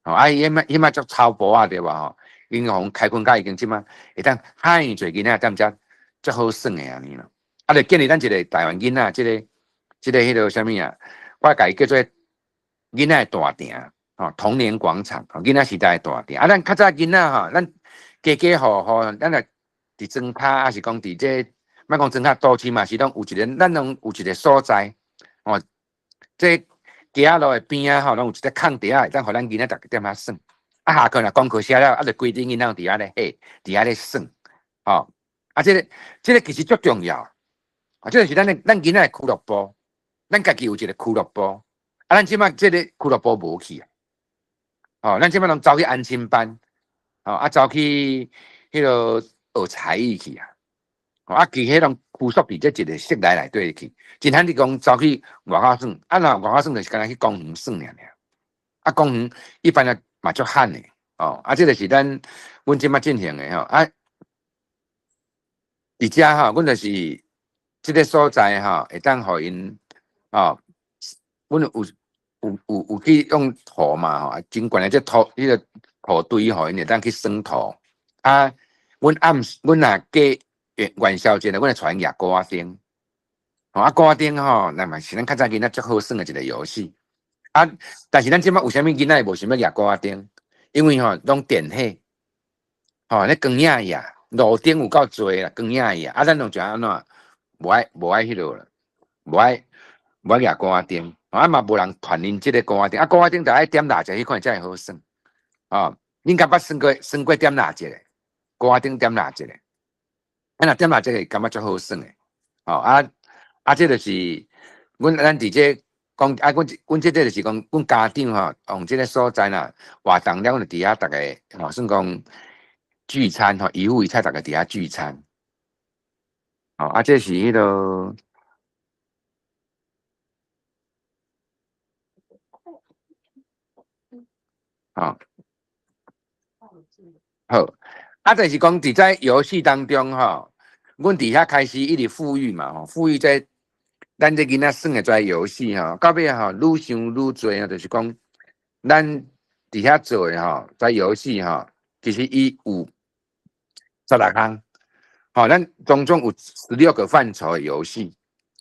Speaker 2: 吼，啊，伊彼擺彼擺足草埔仔對無吼？已經予開墾甲已經這擺會當遐爾濟囡仔踮遮足好耍的按呢咯，啊，就建立咱一個台灣囡仔，這個彼个啥物啊？我共伊叫做囡仔的大埕，吼，童年廣場，囡仔時代的大埕。啊，咱較早囡仔吼，咱家家戶戶，咱若佇莊跤，抑是講佇這，莫講莊跤都市嘛，是攏有一個，咱攏有一個所在，吼，這街仔路的邊仔吼，攏有一個空地仔，會當予咱囡仔逐家踮遐耍。啊，下課若功課寫了，啊，就規陣囡仔佇遐咧戲，佇遐咧耍，吼。啊，這個其實足重要，啊，這個是咱的咱囡仔的俱樂部，咱家己有一個俱樂部，啊，咱這擺這個俱樂部無去啊，哦，咱這擺攏走去安親班，哦，啊，走去彼个學才藝去啊，哦，啊，其實攏拘束佇這一個室內內底去，真罕你講走去外口耍，啊，若外口耍就是干焦去公園耍爾爾，啊，公園一般啊嘛足罕的，哦，啊，這個是咱阮這擺進行的吼，啊，佇遮吼，阮就是這個所在吼，會當予𪜶，哦，阮有去用土嘛吼，真懸的這土，彼個土堆予𪜶會當去耍土，啊，阮暗時，阮若過元宵節，阮會帶𪜶舉鼓仔燈，吼，啊，鼓仔燈吼，那嘛是咱較早囡仔足好耍的一個遊戲，啊，但是咱這擺有啥物囡仔無想欲舉鼓仔燈？因為吼攏電火，吼，咧光影影，路燈有夠濟啦，光影影，啊，咱攏就按怎？無愛彼落啦，無愛舉鼓仔燈，啊嘛無人傳𪜶這個鼓仔燈，啊，鼓仔燈著愛點蠟燭，彼款才會好耍，哦，恁敢捌耍過點蠟燭的？鼓仔燈點蠟燭的，啊，若點蠟燭會感覺足好耍的，吼，啊啊，這就是阮咱佇這講啊，阮這個就是講，阮家長吼，用這個所在啦，活動了，阮就佇遐逐个吼，算講聚餐吼，一戶一菜，逐个佇遐聚餐。哦，啊，這是彼个，吼，好，啊，就是講佇在遊戲當中吼，阮佇遐開始一直復育嘛，吼，復育這咱這囡仔耍的這遊戲吼，到尾吼愈想愈濟啊，就是講咱佇遐做的吼，這遊戲吼，其實伊有16項，吼，咱當中有16個範疇的遊戲，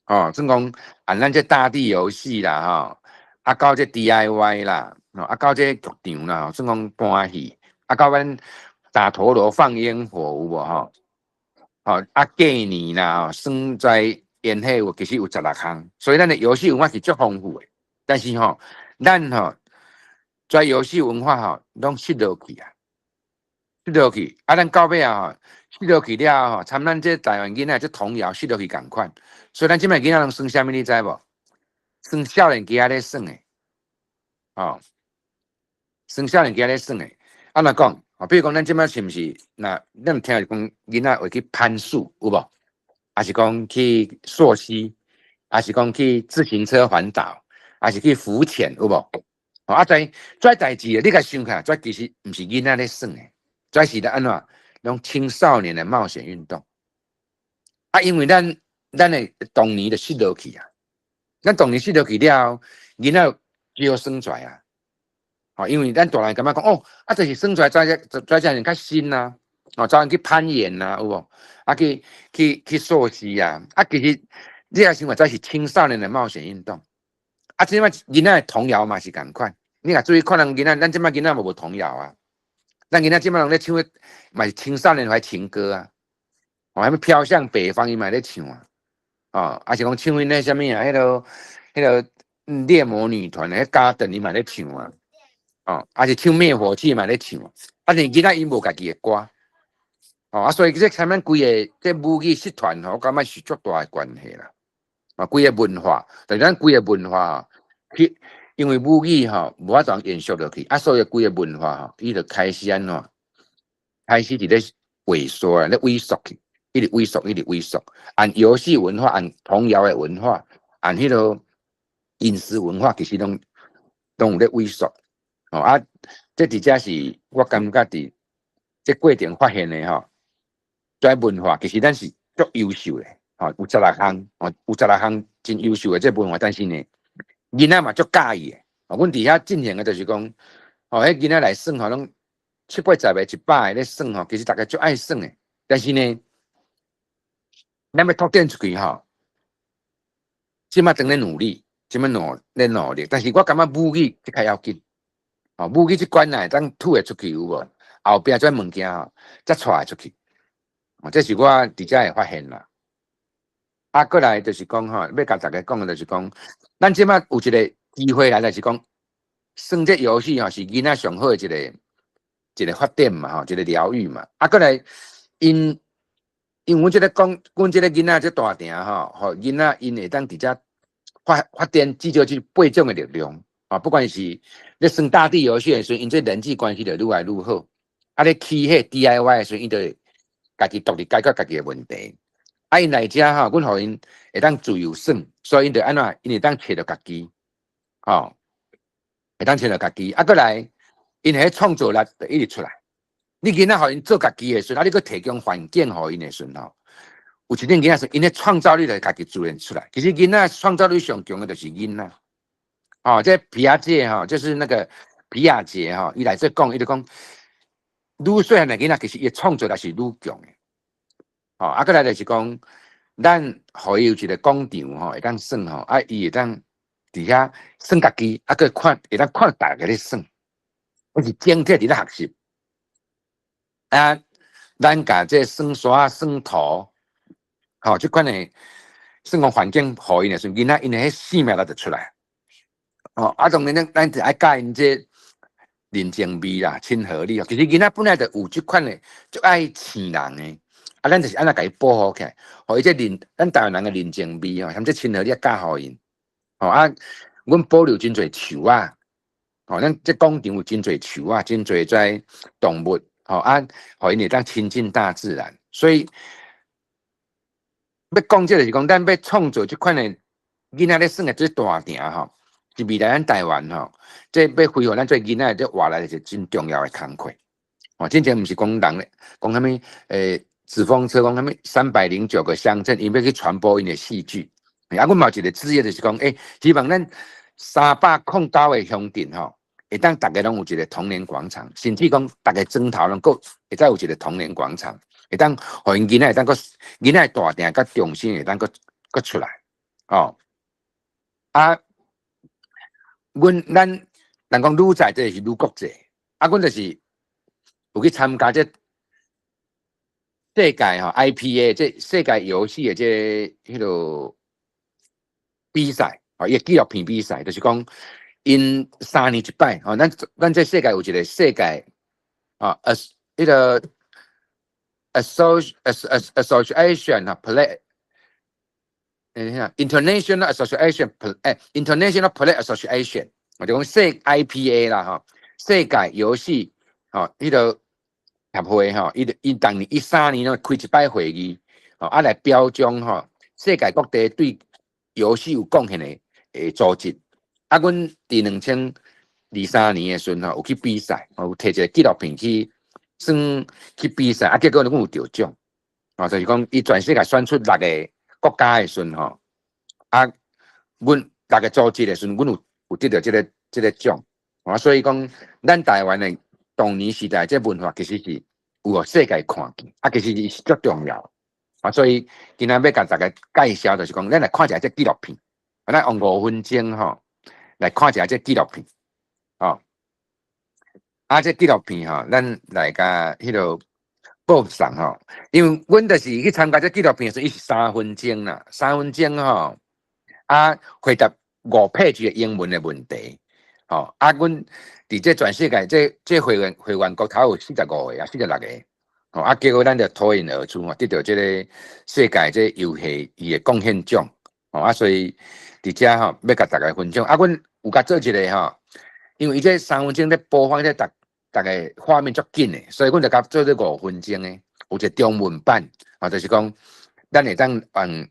Speaker 2: 吼，算講按咱這大地遊戲啦，吼，啊到這 DIY 啦，吼，啊到這劇場啦，算講搬戲，啊到阮打陀螺放煙火有無吼？吼，啊過年啦，耍這煙火有，其實有16項，所以咱的遊戲文化是足豐富的。但是吼，咱吼這遊戲文化吼，攏失落去啊，失落去。啊，咱到尾啊吼，失落去了後，參咱這台灣囡仔這童謠失落去仝款。所以咱這擺囡仔攏耍啥物，你知無？耍少年機仔咧耍的，吼，耍少年機仔咧耍的。按怎講？哦，比如講，咱這擺是毋是？若咱聽講囡仔會去攀樹，有無？抑是講去溯溪，抑是講去自行車環島，抑是去浮潛，有無？哦，啊，這代誌，你共想看，這其實毋是囡仔咧耍的，這是咧按怎？攏青少年的冒險運動。啊，因為咱的童年就失落去啊，咱童年失落去了後，囡仔只好耍出來啊。哦，因為咱大人感覺講，哦，啊，就是耍出來，這這人較新啊。哦，走人去攀岩啊，有無？啊，去溯溪啊！啊，其實你若想看，這是青少年的冒險運動。啊，這擺囡仔的童謠嘛是仝款。你若注意看人囡仔，咱這擺囡仔嘛無童謠啊。咱囡仔這擺攏咧唱的嘛是青少年的情歌啊。哦，啥物飄向北方，伊嘛咧唱啊。哦，啊是講唱𪜶那啥物啊？彼个獵魔女團的彼 Garden 伊嘛咧唱啊。哦，啊是唱滅火器嘛咧唱啊。啊，但囡仔𪜶無家己的歌。哦啊，所以這參咱規個這母語失傳吼，我感覺是足大的關係啦。啊，規个文化，就是咱規个文化去，因為母語吼無法度延續落去，啊，所以規个文化吼，伊就開始按怎？開始佇咧萎縮啊，咧萎縮去，一直萎縮，一直萎縮。按遊戲文化，按童謠的文化，按彼个飲食文化，其實攏有咧萎縮。吼啊，這佇遮是我感覺佇這過程發現的吼，這文化其實咱是足優秀的，吼，有十六項，吼，有十六項真優秀的這文化，但是呢，囡仔嘛足佮意的。哦，阮佇遐進行的就是講，吼，彼囡仔來耍吼，攏七八十個、100個咧耍吼，其實逐家足愛耍的。但是呢，咱欲拓展出去吼，這馬正咧努力，這馬努咧努力，但是我感覺母語這較要緊。吼，母語這關會當吐會出去有無？後壁這物件吼，才帶會出去。哦，這是我佇遮會發現啦。啊，過來就是講吼，欲共逐家講的就是講，咱這馬有一個機會來，就是講，耍這遊戲吼，是囡仔上好的一個發展嘛，吼，一個療癒嘛。啊，過來，因阮這个講，阮這个囡仔這大埕吼，予囡仔𪜶會當佇遮發展至少這八種的力量。啊，不管是咧耍大地遊戲的時陣，𪜶這人際關係就愈來愈好。啊，咧起彼 DIY 的時陣，𪜶就會家己獨立解決家己的問題。啊，𪜶來遮吼，阮予𪜶會當自由耍，所以𪜶就按怎？𪜶會當揣著家己，吼，會當揣著家己。啊，過來，𪜶彼創造力就一直出來。你囡仔予𪜶做家己的時陣，啊，你閣提供環境予𪜶的時陣吼，有一陣囡仔說，𪜶的創造力就家己自然出來。其實囡仔創造力上強的就是囡仔。哦，這皮亞傑吼，就是那個皮亞傑吼，伊來這講，伊就講，愈細漢的囡仔，其實伊創造力是愈強的。吼，啊，過來就是講，咱予伊有一個廣場吼，會當耍吼，啊，伊會當佇遐耍家己，啊，閣看會當看逐家咧耍，抑是整體佇咧學習。啊，咱共這耍沙、耍土，吼，這款的算講環境予𪜶的時陣，囡仔𪜶的彼生命力就出來。哦，啊，當然咱就愛教𪜶這人情味啦、親和力哦。其實囡仔本來就有這款的，足愛親人的。啊，咱就是按怎共伊保護起來，予伊這人，咱台灣人的人情味吼，含這親和力教予𪜶。吼啊，阮保留真濟樹仔，吼，咱這廣場有真濟樹仔，真濟這動物，吼啊，予𪜶會當親近大自然。所以欲講這個是講，咱欲創造這款的囡仔咧耍的這大埕吼，是未來咱台灣吼，這欲恢復咱這囡仔這活力是真重要的工課。哦，之前毋是講人咧，講啥物？紙風車講啥物？309個鄉鎮，𪜶欲去傳播𪜶的戲劇。啊，阮嘛有一個志業，就是講，希望咱309個鄉鎮吼，會當逐家攏有一個童年廣場，甚至講逐个莊頭攏閣會使有一個童年廣場，會當予𪜶囡仔會當閣囡仔大埕佮中心會當閣閣出來，哦。啊，阮咱人講愈在地是愈國際，啊，阮就是有去參加這世界吼 IPA 這世界遊戲的這彼个比賽，哦，伊個紀錄片比賽，就是講𪜶3年一擺，吼，咱這世界有一個世界，啊，彼个 association 啊，play，等一下，International Association International Play Association，我就講世 IPA 啦，吼，世界遊戲，吼，彼个協會吼，伊逐年伊3年攏開一擺會議，吼，啊來表彰吼，世界各地對遊戲有貢獻的組織。啊，阮佇2023年的時陣吼，有去比賽，有提一個紀錄片去算去比賽，啊，結果阮有得獎，哦，就是講伊全世界選出六個國家的時陣吼，啊，阮六個組織的時陣，阮有得著這個獎，啊，所以講咱台灣的童年時代這文化其實是有予世界看見，啊，其實是足重要，啊，所以今仔欲共逐家介紹，就是講咱來看一下這紀錄片，啊，咱用5分鐘吼來看一下這紀錄片，哦，啊，這紀錄片吼，咱來共彼个播送吼，因為阮就是去參加這紀錄片的時陣，伊是三分鐘啦，三分鐘吼，啊，回答五 page 的英文的問題，吼，啊，阮佇這全世界這會員國頭有45個啊，46個，吼啊，結果咱就脫穎而出吼，得著這個世界這個遊戲伊的貢獻獎，吼啊，所以佇遮吼欲共大家分享，啊，阮有共做一个吼，因為伊這3分鐘咧播放這逐逐个畫面足緊的，所以阮就共做做5分鐘的，有一個中文版，吼，就是講咱會當用，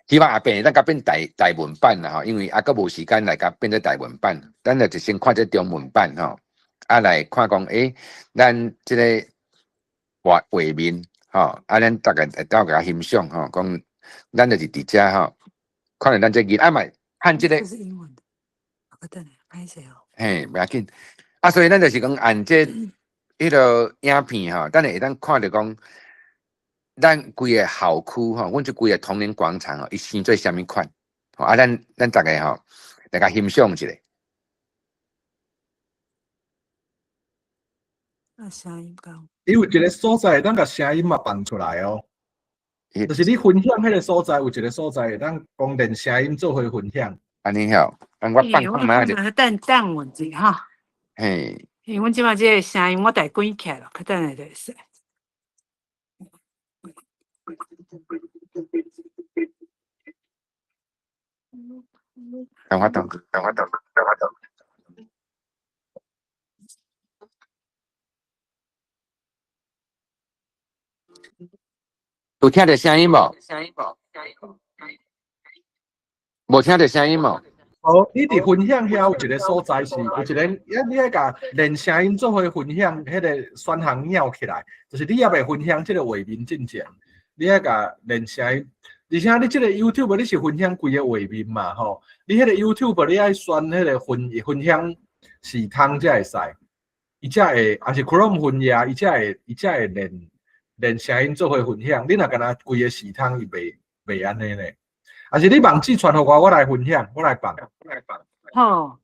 Speaker 2: 希望後壁會當共變台文版啦吼，因為猶閣無時間來共變做台文版，咱就先看這中文版吼，啊來看講，欸，咱這個畫面吼，啊，咱逐家會當共欣賞吼，講咱就是佇遮吼，看著咱這囡仔嘛，看這個，
Speaker 3: 這是英文的，我等下歹勢哦。
Speaker 2: 嘿，袂要緊，啊，所以咱就是講按這彼个影片吼，咱會當看著講，咱規个校區吼，阮這規个統領廣場吼，伊生做啥物款？吼啊，咱逐家吼來共欣賞一下。
Speaker 3: 啊，聲音夠。
Speaker 1: 伊有一个所在會當共聲音嘛放出來哦，就是你分享彼个所在，有一个所在會當講連聲音做伙分享。
Speaker 2: 按呢吼，按我放看覓者。
Speaker 3: 等等阮一下哈。
Speaker 2: 嘿。
Speaker 3: 因為阮這擺這个聲音我著關起來了，較等下就會使。
Speaker 2: 等我等，等我等，等我等。有聽著聲音無？無聽著聲音無？
Speaker 1: 哦，你佇分享遐有一个所在是有一个，你愛共連聲音做伙分享，彼個選項拗起來，就是你猶未分享這个畫面進前，你愛共連聲音，而且你這个 YouTube 你是分享規个畫面嘛吼？你彼个 YouTube 你愛選彼个分享系統才會使，伊才會，抑是 Chrome 分頁，伊才會連聲音做伙分享。你若干焦規个系統，伊袂按呢咧。抑是你網址傳予我，我來分享，我來放。
Speaker 3: 好。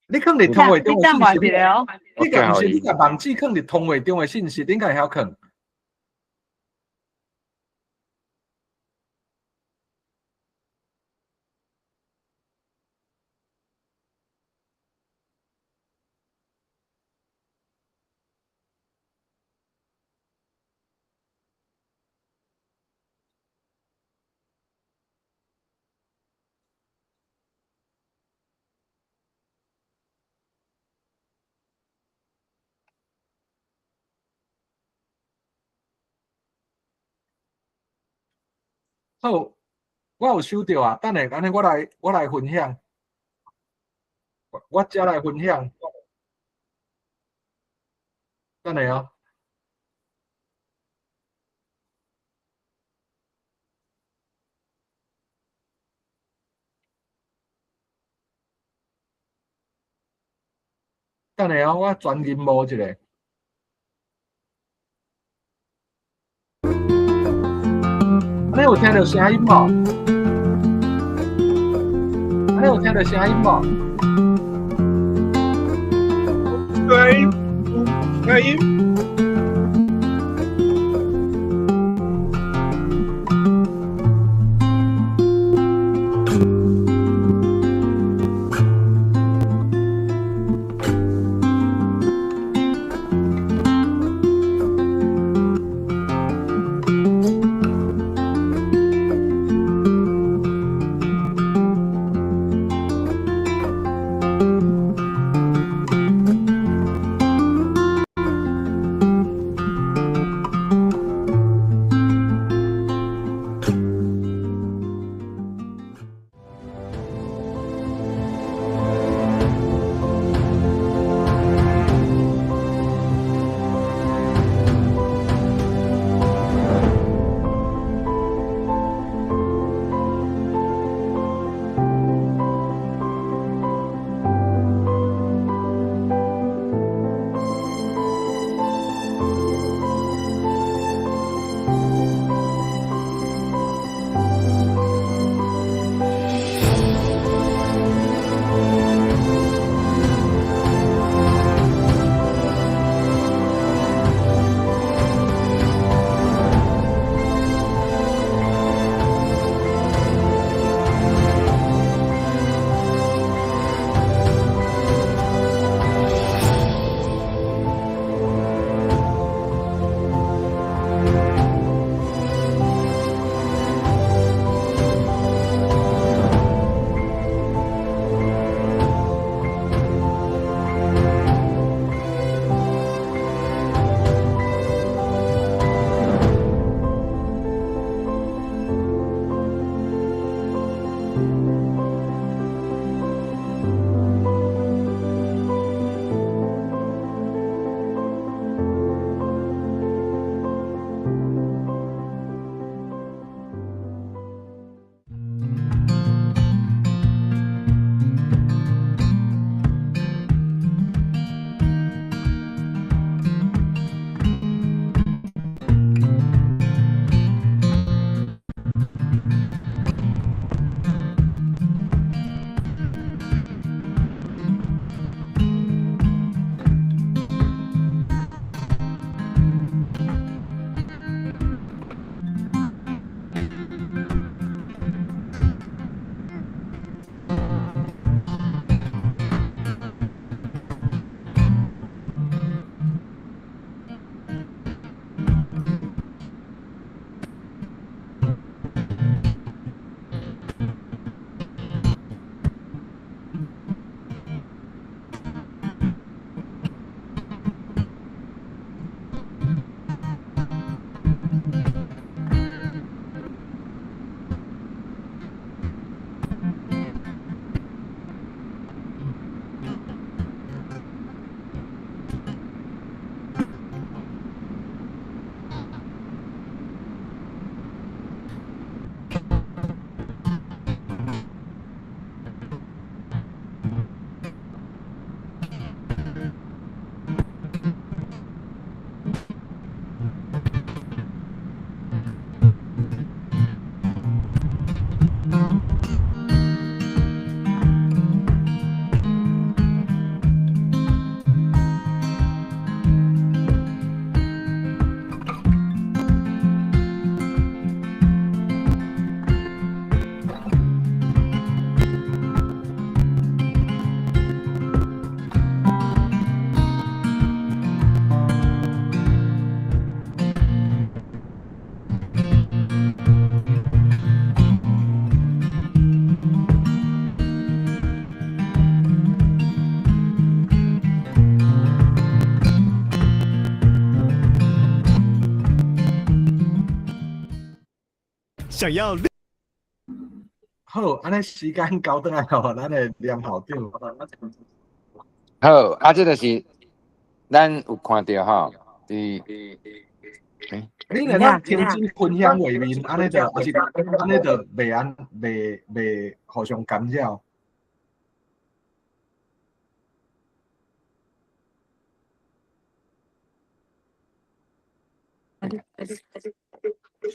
Speaker 1: 你囥佇通話中的信息，你共毋是你共網址囥佇通話中的信息，你敢會曉囥？好，我有收著啊，等下按呢我來分享，我才來分享。等下哦。等下哦，我轉螢幕一下。你有聽著聲音無？你有聽著聲音無？
Speaker 4: 聲音，聲音。
Speaker 5: 想要。
Speaker 1: 好，按呢時間交轉來予咱的連校長。
Speaker 2: 好，啊，這就是咱有看著吼，佇
Speaker 1: 你若當停止分享畫面，按呢就抑是按呢就袂按袂袂互相干擾。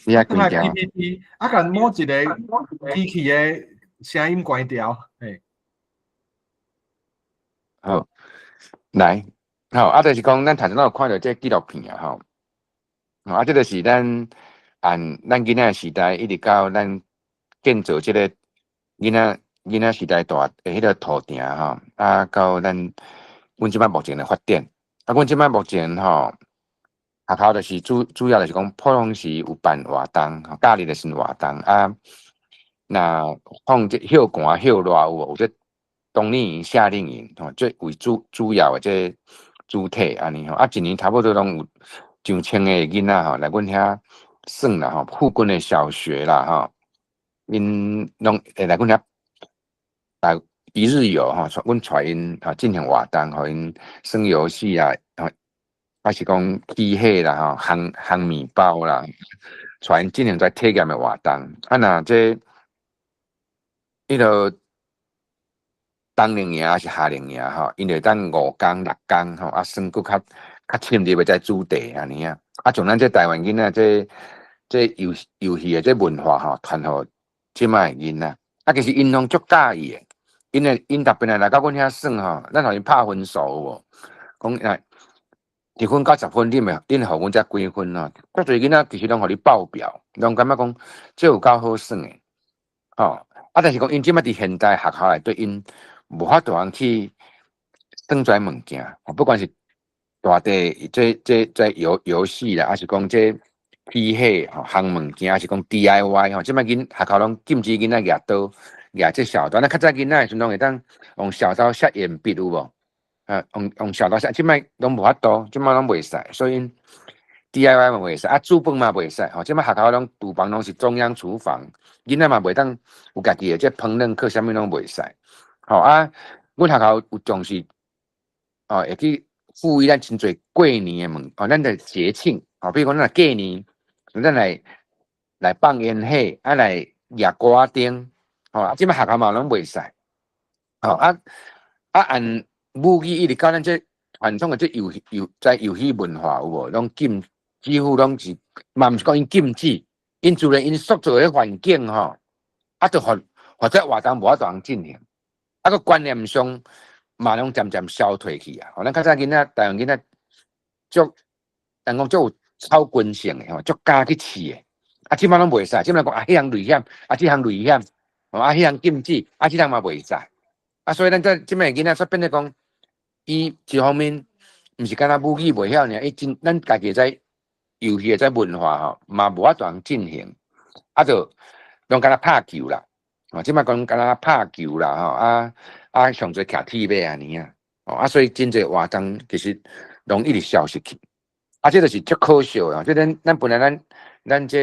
Speaker 2: 你也關掉。
Speaker 1: PPT，啊，共某一個機器的聲音關掉，嘿。
Speaker 2: 好，來，好，啊，就是講，咱頭先有看著這紀錄片啊，吼，啊，這就是咱按咱囡仔時代，一直到咱建造這個囡仔囡仔時代大的彼個土埕吼，啊，到咱阮這擺目前的發展，啊，阮這擺目前吼。學校就是主主要就是講，普通時有辦活動，假日的時活動啊。若放這歇寒歇熱有無？有這冬令營、夏令營吼，這為主主要的這主體按呢吼。啊，一年差不多攏有上千个囡仔吼來阮遐耍啦吼，附近的小學啦吼，𪜶攏會來阮遐來一日遊吼，阮帶𪜶啊進行活動，予𪜶耍遊戲啊。抑是講起火啦吼，烘烘麵包啦，帶𪜶進行這體驗的活動。啊，若這彼個冬令營抑是夏令營吼，𪜶就會當五工六工吼，啊，耍閣較較深入的這主題按呢啊。啊，將咱這台灣囡仔這這遊遊戲的這文化吼，傳予這擺的囡仔。啊，其實𪜶攏足佮意的，𪜶的𪜶特別來到阮遐耍吼，咱予𪜶拍分數有無？講來。一分到十分，恁會恁予阮遮幾分吼？足濟囡仔其實攏予你爆表，攏感覺講這有夠好耍的，吼！啊，但是講𪜶這擺佇現代學校內底，𪜶無法度通去耍這物件，不管是大地這這這遊遊戲啦，抑是講這起火吼烘物件，抑是講 DIY 吼，這擺囡學校攏禁止囡仔舉刀、舉這小刀。咱較早囡仔的時陣，攏會當用小刀削鉛筆有無？啊，用用小刀削，這擺攏無法度，這擺攏袂使，所以 DIY 嘛袂使，啊煮飯嘛袂使，吼，這擺學校攏廚房攏是中央廚房，囡仔嘛袂當有家己的這烹飪課，啥物攏袂使，吼啊，阮學校有重視，哦，會去賦予咱真濟過年的物，哦，咱的節慶，哦，比如講咱若過年，咱來來放煙火，啊來舉粿仔燈，吼，啊，這擺學校嘛攏袂使，吼啊啊按。母語一直到咱這傳統的這遊戲遊在遊戲文化有無？攏禁，幾乎攏是嘛，毋是講𪜶禁止，𪜶自然𪜶塑造的環境吼，啊，就予予這活動無法度通進行，啊，閣觀念上嘛攏漸漸消退去啊。吼，咱較早囡仔，台灣囡仔足，人講足有草根性的吼，足敢去試的，啊，這擺攏袂使，這擺講啊，彼項危險，啊，這項危險，吼，啊，彼項禁止，啊，這項嘛袂使，啊，所以咱這這擺囡仔煞變做講。伊一方面毋是干焦母語袂曉爾，伊真咱家己在遊戲的這文化吼，嘛無法度通進行，啊，就攏干焦拍球啦，吼，這擺講干焦拍球啦，吼，啊啊，上濟騎鐵馬按呢啊，哦，啊，所以真濟活動其實攏一直消失去，啊，這就是足可惜的，這咱咱本來咱咱這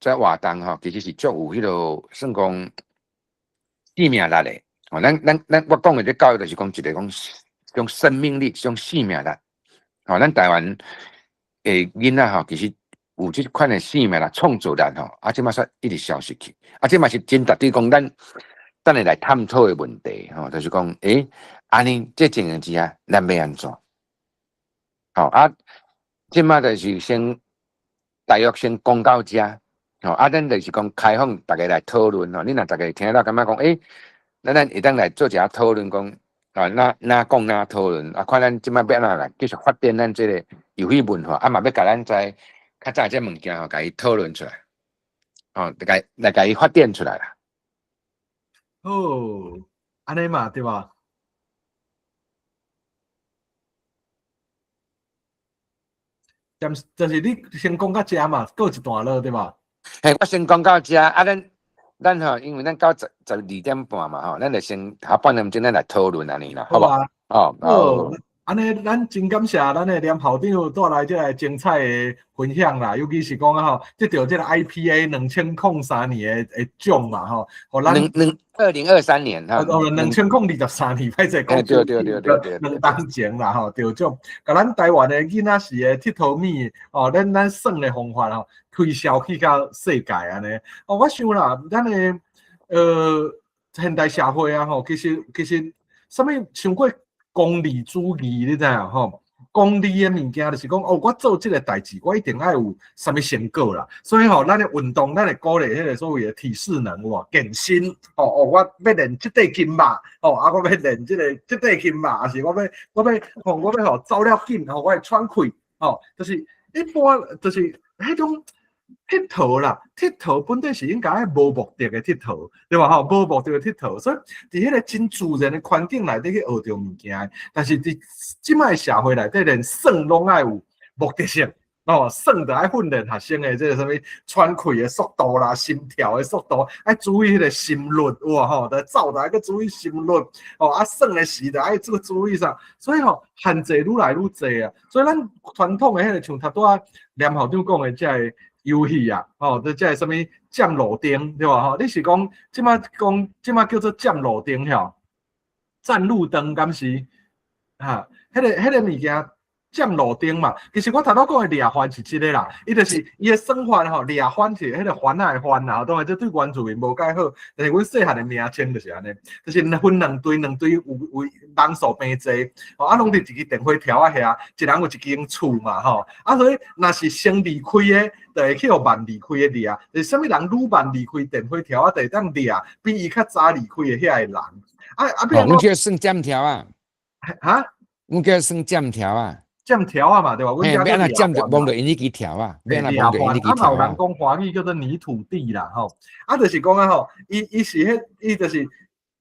Speaker 2: 這活動吼，其實是足有彼個算講生命力的。哦，咱咱咱我講的這教育就是講一個講一種生命力，一種生命力。哦，咱台灣的囡仔吼，其實有這款的生命力、創造力吼，啊，這擺煞一直消失去。啊，這嘛是真值得講咱等下來探討的問題吼，就是講，欸，按呢這情形之下，咱欲按怎？吼啊，這擺就是先大約先講到遮，吼啊，咱就是講開放逐家來討論吼。你若逐家聽了感覺講，欸，咱咱會當來做一下討論，講啊，哪哪講哪討論啊，看咱這擺欲按怎來繼續發展咱這個遊戲文化，啊嘛欲共咱知較早這物件吼，共伊討論出來，吼，來來共伊發展出來啦。
Speaker 1: 好，按呢嘛對無？就是你先講到遮嘛，閣有一段落對無？
Speaker 2: 嘿，我先講到遮，啊，咱咱吼，因為咱到十十二點半嘛吼，咱就先下半點鐘咱來討論按呢啦，好無？
Speaker 1: 哦，好，按呢，咱真感謝咱的連校長帶來這个精彩的分享啦，尤其是講啊吼，得著這个 IPA 2003年的獎嘛吼，予咱
Speaker 2: 兩兩2023年哈，
Speaker 1: 哦，2023年歹勢講，
Speaker 2: 對對對對對，
Speaker 1: 兩冬前啦吼，得獎，共咱台灣的囡仔時的𨑨迌物哦，咱耍的方法吼，推銷去到世界按呢。哦，我想啦，咱的現代社會啊吼，其實啥物傷過功利主義，你知影吼？功利的物件就是講，哦，我做這个代誌，我一定愛有啥物成果啦。所以吼，咱的運動，咱會鼓勵彼个所謂的體適能有無？健身，哦哦，我欲練這塊筋肉，哦啊，我欲練這塊筋肉，抑是我欲吼，我欲吼走了緊，吼，我會喘氣，吼，就是一般就是彼種𨑨迌啦，𨑨迌本底是應該愛無目的的𨑨迌，對吧？吼，無目的的𨑨迌，所以佇彼个真自然的環境內底去學著物件，但是佇這擺社會內底，連耍攏愛有目的性，哦，耍著愛訓練學生的這个啥物喘氣的速度啦、心跳的速度，愛注意彼个心率，有無吼？著走著愛閣注意心率，哦，啊耍的時著愛這個注意啥，所以吼限制愈來愈濟啊。所以咱傳統的彼个像頭拄仔連校長講的這个遊戲啊，吼，這個啥物佔路燈，對吧？吼，你是講這擺講這擺叫做佔路燈吼？佔路燈敢是？哈，彼个物件佔路燈嘛。其實我頭拄講的掠番是這个啦，伊就是伊的耍法吼，掠番是彼个番仔的番啦，當然這對原住民無介好，但是阮細漢的名稱就是按呢，就是分兩隊，兩隊有人數平濟，吼啊，攏佇一支電火柱仔遐，一人有一間厝嘛，吼，啊，所以若是先離開的，就會去予慢離開的掠，就是啥物人愈慢離開電火柱仔，就會當掠比伊較早離開的遐个人。啊啊，
Speaker 2: 阮叫耍佔柱仔。
Speaker 1: 哈？
Speaker 2: 阮叫耍佔柱仔。
Speaker 1: 佔柱仔嘛，對吧？
Speaker 2: 嘿，欲按怎佔著摸著𪜶彼支柱仔，欲按怎摸著𪜶彼支柱仔。
Speaker 1: 啊，嘛有人講華語叫做泥土地啦，吼。啊，就是講啊吼，伊是彼，伊就是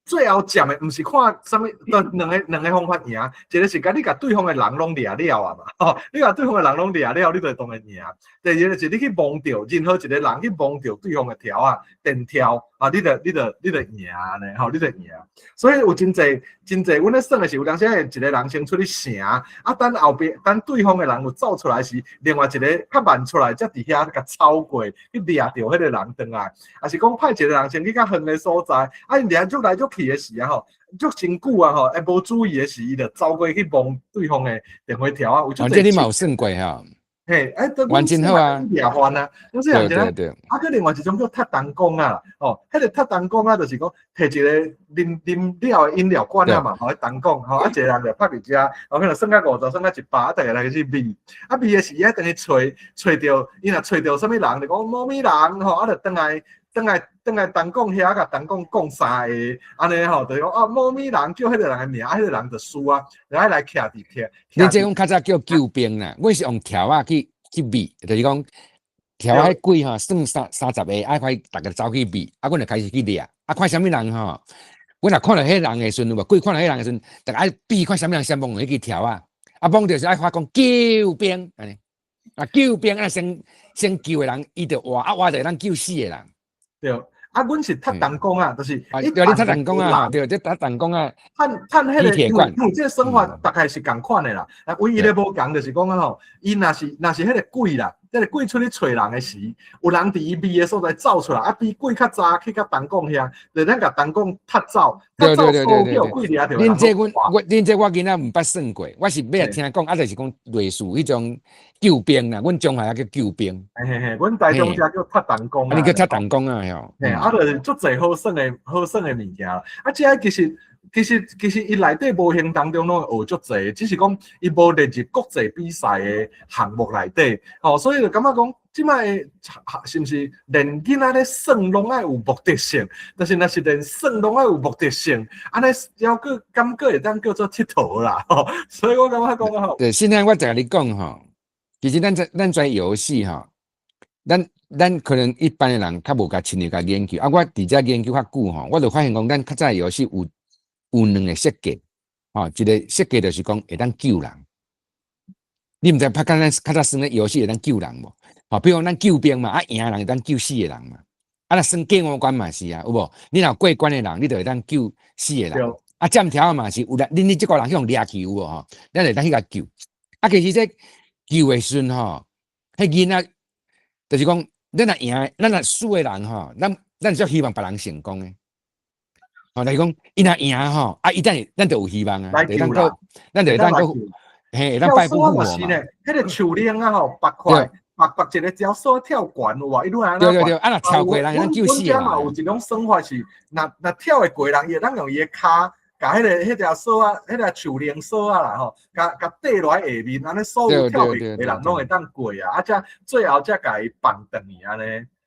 Speaker 1: 最後佔的，毋是看啥物，兩個方法贏，一個是共你共對方的人攏掠了啊嘛，吼，你共對方的人攏掠了，你就會當然贏。第二個就是你去摸著任何一個人去摸著對方的柱仔，電柱啊，你就贏呢，吼，你就贏。所以有真濟真濟，阮咧耍的時，有當時會一個人先出去城，啊，等後壁等對方的人有走出來時，另外一個較慢出來，才佇遐共超過去掠著彼個人轉來，抑是講派一個人先去較遠的所在，啊，𪜶掠愈來愈去的時啊吼，足真久啊吼，會無注意的時，伊就走過去摸對方的電火柱仔。有
Speaker 2: 哦，這你嘛有耍過吼？
Speaker 1: 嘿，欸，
Speaker 2: 玩真好啊！
Speaker 1: 掠番啊，對對對。啊，閣另外一種叫踢銅管啊，哦，彼个踢銅管啊，就是講提一个啉啉了的飲料罐仔嘛，吼，銅管，吼，啊，一個人就拍佇遮，哦，可能算到50，算到100，啊，逐个來開始味，啊，味的時，伊愛轉去揣，揣著，伊若揣著啥物人，就講某物人，吼，啊，就轉來，轉來，轉來銅管遐，共銅管講三个，按呢吼，就講啊，某物人叫彼个人的名，啊，彼个人就輸啊，就愛來徛佇徛。
Speaker 2: 你這種較早叫救兵啦，阮是用柱仔去味，就是講柱仔彼鬼吼，算30個，愛快逐个走去味，啊，阮就開始去掠，啊，看啥物人吼，阮若看著彼人的時陣有無？鬼看著彼人的時陣，逐个愛比看啥物人先摸著彼支柱仔，啊，摸著時愛發講救兵，按呢，啊，救兵啊，先救的人，伊就活，啊，活就會當救死的人。
Speaker 1: 對，啊，阮是踢銅管啊，就是
Speaker 2: 啊，對，你踢銅管啊，對，這踢銅管啊，
Speaker 1: 趁趁彼个，因為這个耍法大概是仝款的啦。啊，唯一的無仝就是講啊吼，伊若是彼个鬼啦，這个鬼出去揣人的時，有人佇伊味的所在走出來，啊，比鬼較早去到銅管遐，就咱共銅管踢走，踢走叫鬼掠著。
Speaker 2: 恁這阮我恁這我囡仔毋捌耍過，我是尾仔聽講，啊，就是講類似彼種救兵啦，阮中華也叫救兵。
Speaker 1: 嘿嘿嘿，阮台中遮叫踢銅管。
Speaker 2: 啊，你叫踢銅管啊，吼。
Speaker 1: 嘿，啊，就是足濟好耍的好耍的物件。啊，這个其實伊內底無形當中攏會學足濟，只是講伊無列入國際比賽的項目內底，吼，所以就感覺講，這擺是毋是連囡仔咧耍攏愛有目的性？但是若是連耍攏愛有目的性，按呢猶閣感覺會當叫做𨑨迌啦，吼，所以我感覺講吼。
Speaker 2: 對，現在我再共你講吼，其實咱跩遊戲吼，咱可能一般的人較無共深入共研究，啊，我佇遮研究較久吼，我就發現講，咱較早遊戲有兩个設計，吼，一個設計就是講會當救人。你毋知拍敢咱較早耍咧遊戲會當救人無？吼，比如講咱救兵嘛，啊贏的人會當救死的人嘛。啊，若耍過五關嘛是啊，有無？你若過關的人，你就會當救死的人。啊，占柱仔嘛是有啦，恁你這個人去予掠去有無吼？咱會當去共救。啊，其實這救的時陣吼，彼囡仔就是講，咱若贏，咱若輸的人吼，咱足希望別人成功的。吼，就是講，伊若贏吼，啊，伊等咱就有希望啊，
Speaker 1: 來救啦，
Speaker 2: 咱就會當閣，嘿，會當敗不復活嘛。
Speaker 1: 彼個樹奶啊吼，縛塊縛縛一個條索跳懸有無？伊愈按
Speaker 2: 對對對，啊若跳過人，會當救死人。
Speaker 1: 阮遮嘛有一種算法是，若跳會過人，伊會當用伊的跤，共彼條索仔，彼條樹奶索仔啦吼，共綴落來下面，按呢所有跳會過人攏會當過啊，啊才最後才共伊放轉去按呢。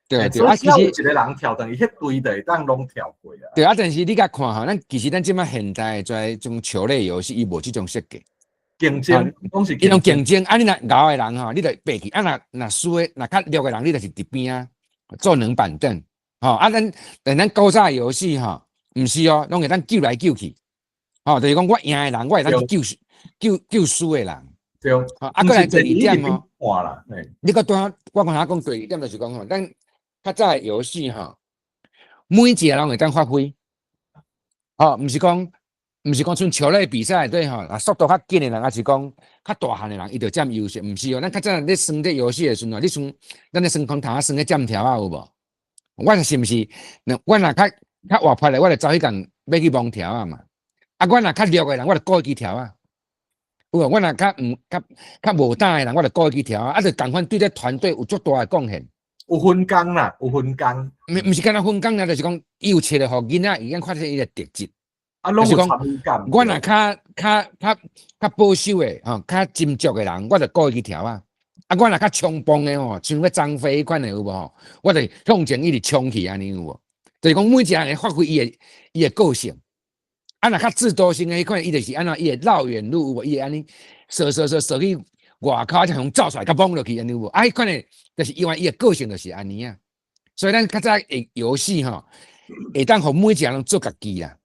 Speaker 2: 對對，啊，
Speaker 1: 其實有一個人跳轉去，彼隊就會當攏跳過啊。
Speaker 2: 對啊，但是你共看吼，咱其實咱這擺現代這種球類遊戲，伊無這種設計。
Speaker 1: 競爭，攏是
Speaker 2: 伊攏競爭。啊，你若𠢕的人吼，你就爬去；啊，若輸的，若較弱的人，你就是佇邊仔坐冷板凳。吼，啊，咱古早遊戲吼，毋是哦，攏會當救來救去。吼，就是講我贏的人，我會當去救輸的人。
Speaker 1: 對。
Speaker 2: 啊，閣來第二點哦。
Speaker 1: 換啦，
Speaker 2: 你閣拄仔，我剛才講第二點就是講吼，咱較早的遊戲吼，每一個人會當發揮。吼，毋是講像球類比賽對吼，啊速度較緊的人，抑是講較大漢的人，伊就佔優勢。毋是哦，咱較早咧耍這遊戲的時陣，你像咱咧耍空頭耍咧占柱仔有無？我是毋是？我若較活潑的，我就走去共欲去摸柱仔嘛。啊，我若較弱的人，我就顧伊支柱仔。有無？我若較毋較較無膽的人，我就顧伊支柱仔。啊，就仝款對這團隊有足大的貢獻。
Speaker 1: 有分工啦，有分工。
Speaker 2: 毋是干焦分工啦，就是講伊有切予囡仔會當看出伊的特質。
Speaker 1: 啊，攏有參與感。
Speaker 2: 我若較保守的吼，較斟酌的人，我就顧伊支柱仔。啊，我若較衝動的吼，像個張飛彼款的有無吼？我就向前一直衝去按呢有無？就是講每一個人會發揮伊的個性。啊，若較智多星的彼款，伊就是按怎？伊會繞遠路有無？伊會按呢踅踅踅踅去外口，才予走出來，共摸落去按呢有無？啊，彼款的，就是因為伊的個性就是按呢啊。所以咱較早的遊戲吼，會當予每一個人做家己啦。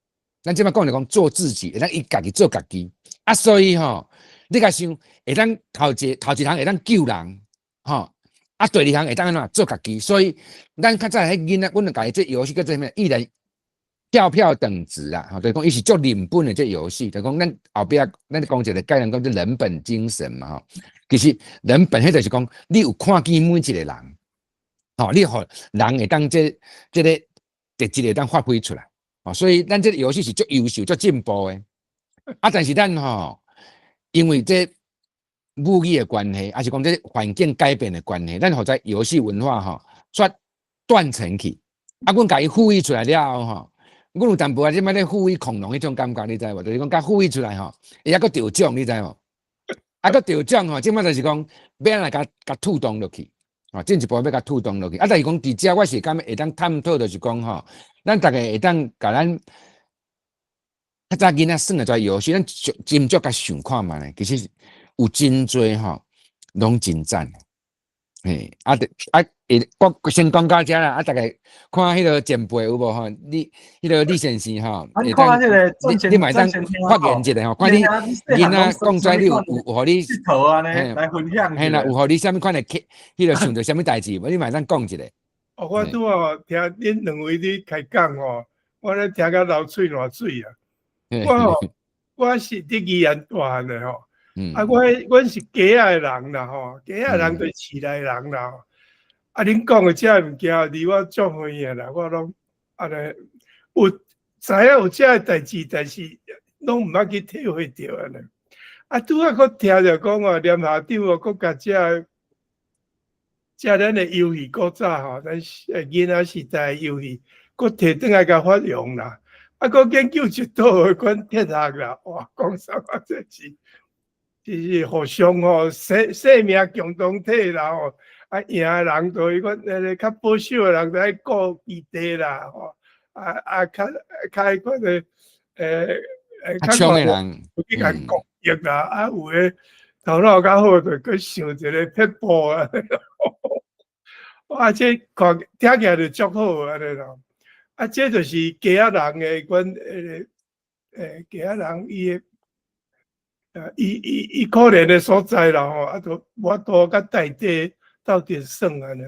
Speaker 2: 咱這擺講就講做自己，會當伊家己做家己。啊，所以吼，你共想會當頭一項會當救人，吼，啊，第二項會當按怎做家己。所以咱較早彼囡仔，阮就共伊這遊戲叫做啥物？一人票票等值啊，吼，就是講伊是足人本的這遊戲，就是講咱後壁咱講一個概念，講這人本精神嘛，吼。其實人本彼就是講，你有看見每一個人，吼，你予人會當這個特質會當發揮出來。哦，所以咱這個遊戲是足優秀、足進步的。啊，但是咱吼，因為這母語的關係，抑是講這環境改變的關係，咱予這遊戲文化吼，煞斷層去。啊，阮共伊復育出來了後吼，阮有淡薄仔這擺咧復育恐龍彼種感覺，你知無？就是講共復育出來吼，伊猶閣得獎，你知無？啊，閣得獎吼，這擺就是講欲按怎共推動落去，吼，進一步欲共推動落去。啊，但是講佇遮我是感覺會當探討，就是講吼，咱逐家會當共咱較早囡仔耍的這遊戲，咱斟酌共想看覓咧，其實有真濟吼，攏真讚。嘿，啊，啊，我先講到遮啦，啊，逐家看彼個前輩有無吼？你彼個李先生吼，
Speaker 1: 會當
Speaker 2: 你你嘛會當發言一下吼，看你囡仔講出來，你有予你
Speaker 1: 𨑨迌按呢來分享。
Speaker 2: 嘿啦，有予你啥物款的彼個想著啥物代誌無？你嘛會當講一下。
Speaker 4: 哦，我拄仔聽恁兩位咧開講吼，我咧聽甲流喙瀾水啊！我吼，我是佇宜蘭大漢的吼，啊，阮是街仔的人啦吼，街仔人就是市內人啦吼。啊，恁講的這个物件離我足遠的啦，我攏按呢有知影有這个代誌，但是攏毋捌去體會著按呢。啊，拄仔閣聽著講哦，連校長哦，閣共這咱的遊戲古早吼，咱囡仔時代的遊戲，閣提轉來共發揚啦。啊，閣研究一道的款哲學啦，哇，講啥啊？這是，這是互相吼，生命共同體啦吼。啊，贏的人就彼款，彼個較保守的人就愛顧基地啦吼。啊啊，較彼款的，
Speaker 2: 較衝的人，
Speaker 4: 去共攻擊啦。啊，有的頭腦較好，就閣想一個撇步啊。哇，這看聽起來就足好按呢啦。啊，這就是街仔人的款，街仔人伊的，伊可憐的所在啦吼，啊，就無法度佮大地鬥陣耍按呢。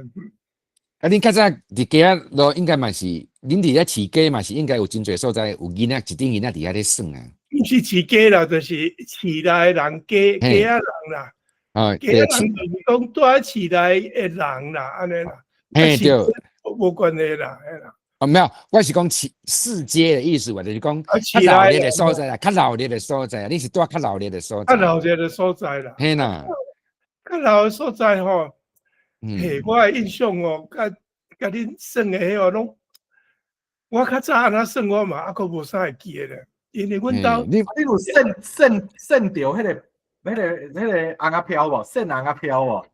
Speaker 2: 啊，恁較早佇街仔路應該嘛是，恁佇遐市街嘛是應該有真濟所在有囡仔，一陣囡仔佇遐咧耍啊。
Speaker 4: 毋是市街啦，就是市內的人，街仔人啦。街仔人就是講住佇市內的人啦，按呢啦。
Speaker 2: 嘿對。
Speaker 4: 無關係啦，嘿啦。
Speaker 2: 哦，沒有，我是講市街的意思，就是講較鬧熱的所在啦，較鬧熱的所在，你是住較鬧熱的所在。
Speaker 4: 較鬧熱的所在啦。
Speaker 2: 嘿啦。
Speaker 4: 較鬧的所在吼，嘿，我的印象哦，佮佮恁耍的彼個攏，我較早按怎耍我嘛，猶閣無啥會記得咧，因為阮兜
Speaker 1: 你有耍著彼個尪仔飄無？耍尪仔飄無？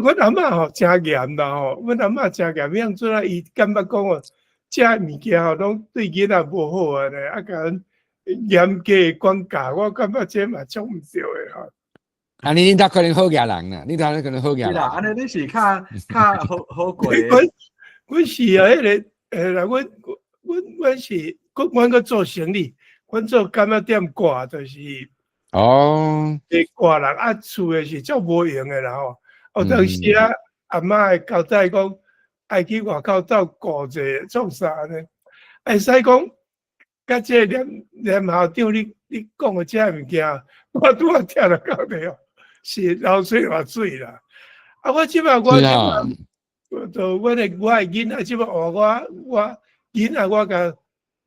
Speaker 4: 阮阿嬤吼誠嚴啦吼，阮阿嬤誠嚴，樣子啊，伊感覺講哦，食物件吼攏對囡仔無好按呢，啊，共阮嚴格管教，我感覺這嘛足毋對的吼。
Speaker 2: 啊，你恁兜可能好額人啦，恁兜可能好額人。
Speaker 1: 啦，按呢你是較較好好過。
Speaker 4: 阮阮是啊，彼個啦，阮是，阮閣做生意，阮做柑仔店掛，就是
Speaker 2: 哦，
Speaker 4: 掛人啊，厝的是足無閒的啦吼。有當時啊，阿嬤會交代講，愛去外口鬥顧者創啥呢？會使講，佮這個連連校長你講的這物件，我拄仔聽著到底哦，是流喙瀾水啦。啊，我這擺我這擺，就阮的囡仔這擺我囡仔我共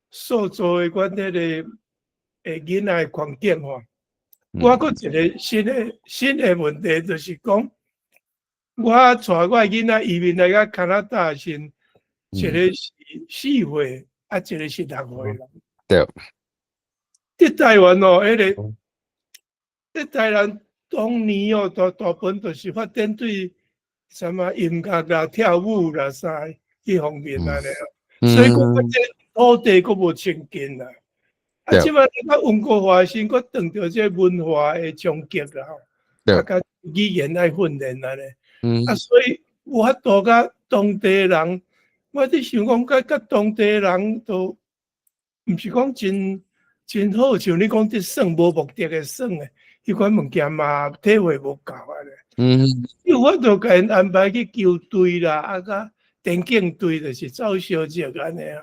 Speaker 4: 塑造的阮彼個囡仔的環境吼，我閣一個新的問題就是講。我帶我的囡仔移民來到加拿大時，一個是4歲，啊，一個是6歲啦。佇台灣哦，彼個佇台灣當年哦，大大部分都是發展對啥物音樂啦、跳舞啦啥彼方面按呢。所以講這土地閣無清淨啦。啊，這擺來到溫哥華時，閣撞著這文化的衝擊啦吼，啊，佮語言愛訓練按呢。啊，所以有法度佮當地人，我佇想講，佮當地人都毋是講真真好，像你講佇耍無目的的耍的，彼款物件嘛體會無夠按呢。有法度共𪜶安排去球隊啦，啊，佮田徑隊，就是走小隻按呢啊。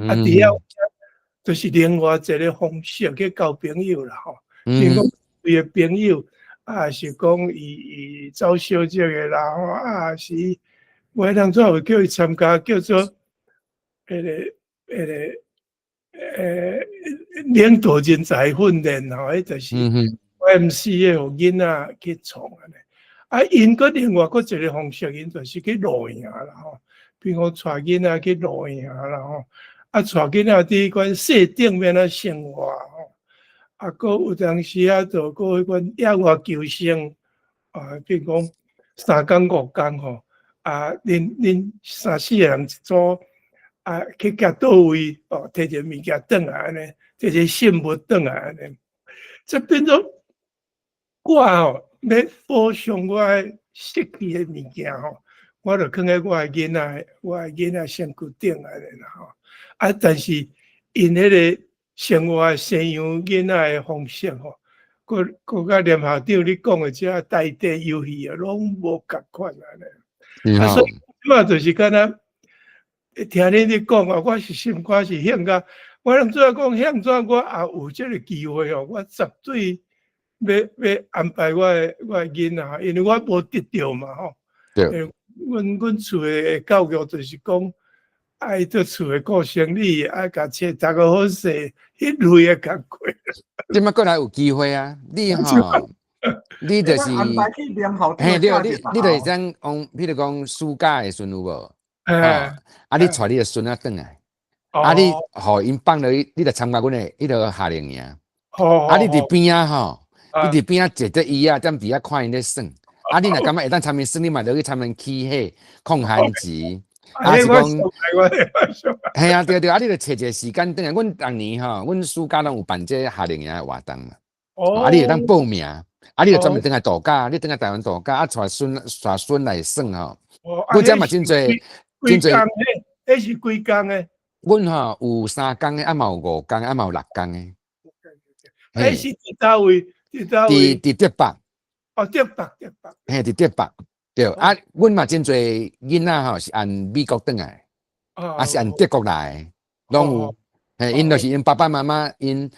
Speaker 4: 啊，佇遐就是另外一個方式去交朋友啦吼。比如講伊的朋友。啊，是講伊走小隻的啦吼，啊是，我當初有叫伊參加叫做彼個領導人才訓練吼，彼就是 YMCA 予囡仔去創按呢。啊，𪜶閣另外閣一個方式，𪜶就是去露營啦吼，比如講帶囡仔去露營啦吼，啊，帶囡仔佇彼款雪頂欲按怎生活吼。啊，閣有當時啊，就閣彼款野外求生，啊，比如講3工5工吼，啊，恁三四個人一組，啊，去到佗位哦，提一個物件轉來按呢，提一個信物轉來按呢，這變做我吼欲補償我的失去的物件吼，我就囥佇我的囡仔身軀頂按呢啦吼，啊，但是𪜶彼個生活生養囡仔的方式吼，閣閣佮連校長你講的這在地遊戲啊，攏無仝款按呢。啊，所以這擺就是敢若聽恁咧講啊，我是心肝是興甲，我當初講向怎我也有這個機會哦，我絕對欲安排我的囡仔，因為我無得著嘛吼。阮厝的教育就是講，愛佇厝的顧生理，愛共冊讀予好勢，彼類的工課。
Speaker 2: 這擺閣來有機會啊！你吼，你就是，嘿對，你就是講，譬如講暑假的時陣有無？啊，你帶你的孫仔轉來，啊，你予𪜶放落去，你來參加阮的彼个夏令營。啊，你佇邊仔吼，你佇邊仔坐佇椅仔，踮佇遐看𪜶咧耍。啊，你若感覺會當參𪜶耍，你嘛落去參𪜶起火、控番薯。啊是講，嘿啊對對，啊你著揣一個時間轉來。阮逐年吼，阮暑假攏有辦這夏令營的活動嘛。啊，你會當報名，啊，你著專門轉來度假，你轉來台灣度假，啊，帶孫來耍吼。阮遮嘛真濟，真濟。
Speaker 4: 彼是幾工的？
Speaker 2: 阮吼有3工的，啊嘛有5工，啊嘛有6工的。
Speaker 4: 彼是佇佗位？佇佗位？
Speaker 2: 佇竹北。
Speaker 4: 哦，竹北，竹北。
Speaker 2: 嘿，佇竹北。對啊，阮嘛真濟囡仔吼是按美國轉來，啊是按德國來的，攏有。嘿，𪜶就是𪜶爸爸媽媽，𪜶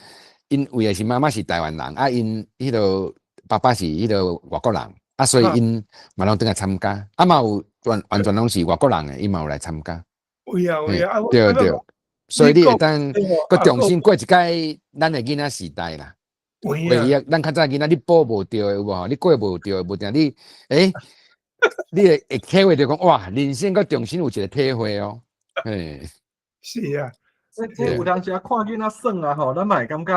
Speaker 2: 為的是媽媽是台灣人，啊，𪜶彼個爸爸是彼個外國人，啊，所以𪜶嘛攏轉來參加，啊嘛有完完全攏是外國人的，𪜶嘛有來參加。
Speaker 4: 有啊有啊，
Speaker 2: 對對，所以你會當閣重新過一擺咱的囡仔時代啦。袂記啊，咱較早囡仔你補無著的有無吼？你過無著的無定你，欸，你會體會著講哇，人生閣重新有一個體會哦。嘿，
Speaker 4: 是啊。
Speaker 1: 這有當時啊，看囡仔耍啊吼，咱嘛會感覺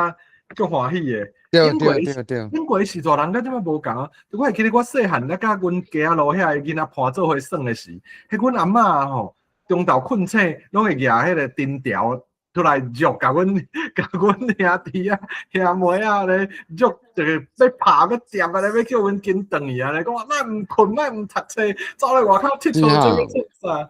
Speaker 1: 足歡喜的。
Speaker 2: 對對對對。
Speaker 1: 因為是大人佮這擺無仝啊。我會記得我細漢咧，佮阮街仔路遐个囡仔伴做伙耍的時，彼阮阿嬤吼，中晝睏醒，攏會舉彼個燈條出來虐，共阮兄弟啊、兄妹啊咧虐，就是欲拍欲掂啊咧，欲叫阮緊轉去啊咧，講莫毋睏，莫毋讀冊，走來外口𨑨迌做欲創啥？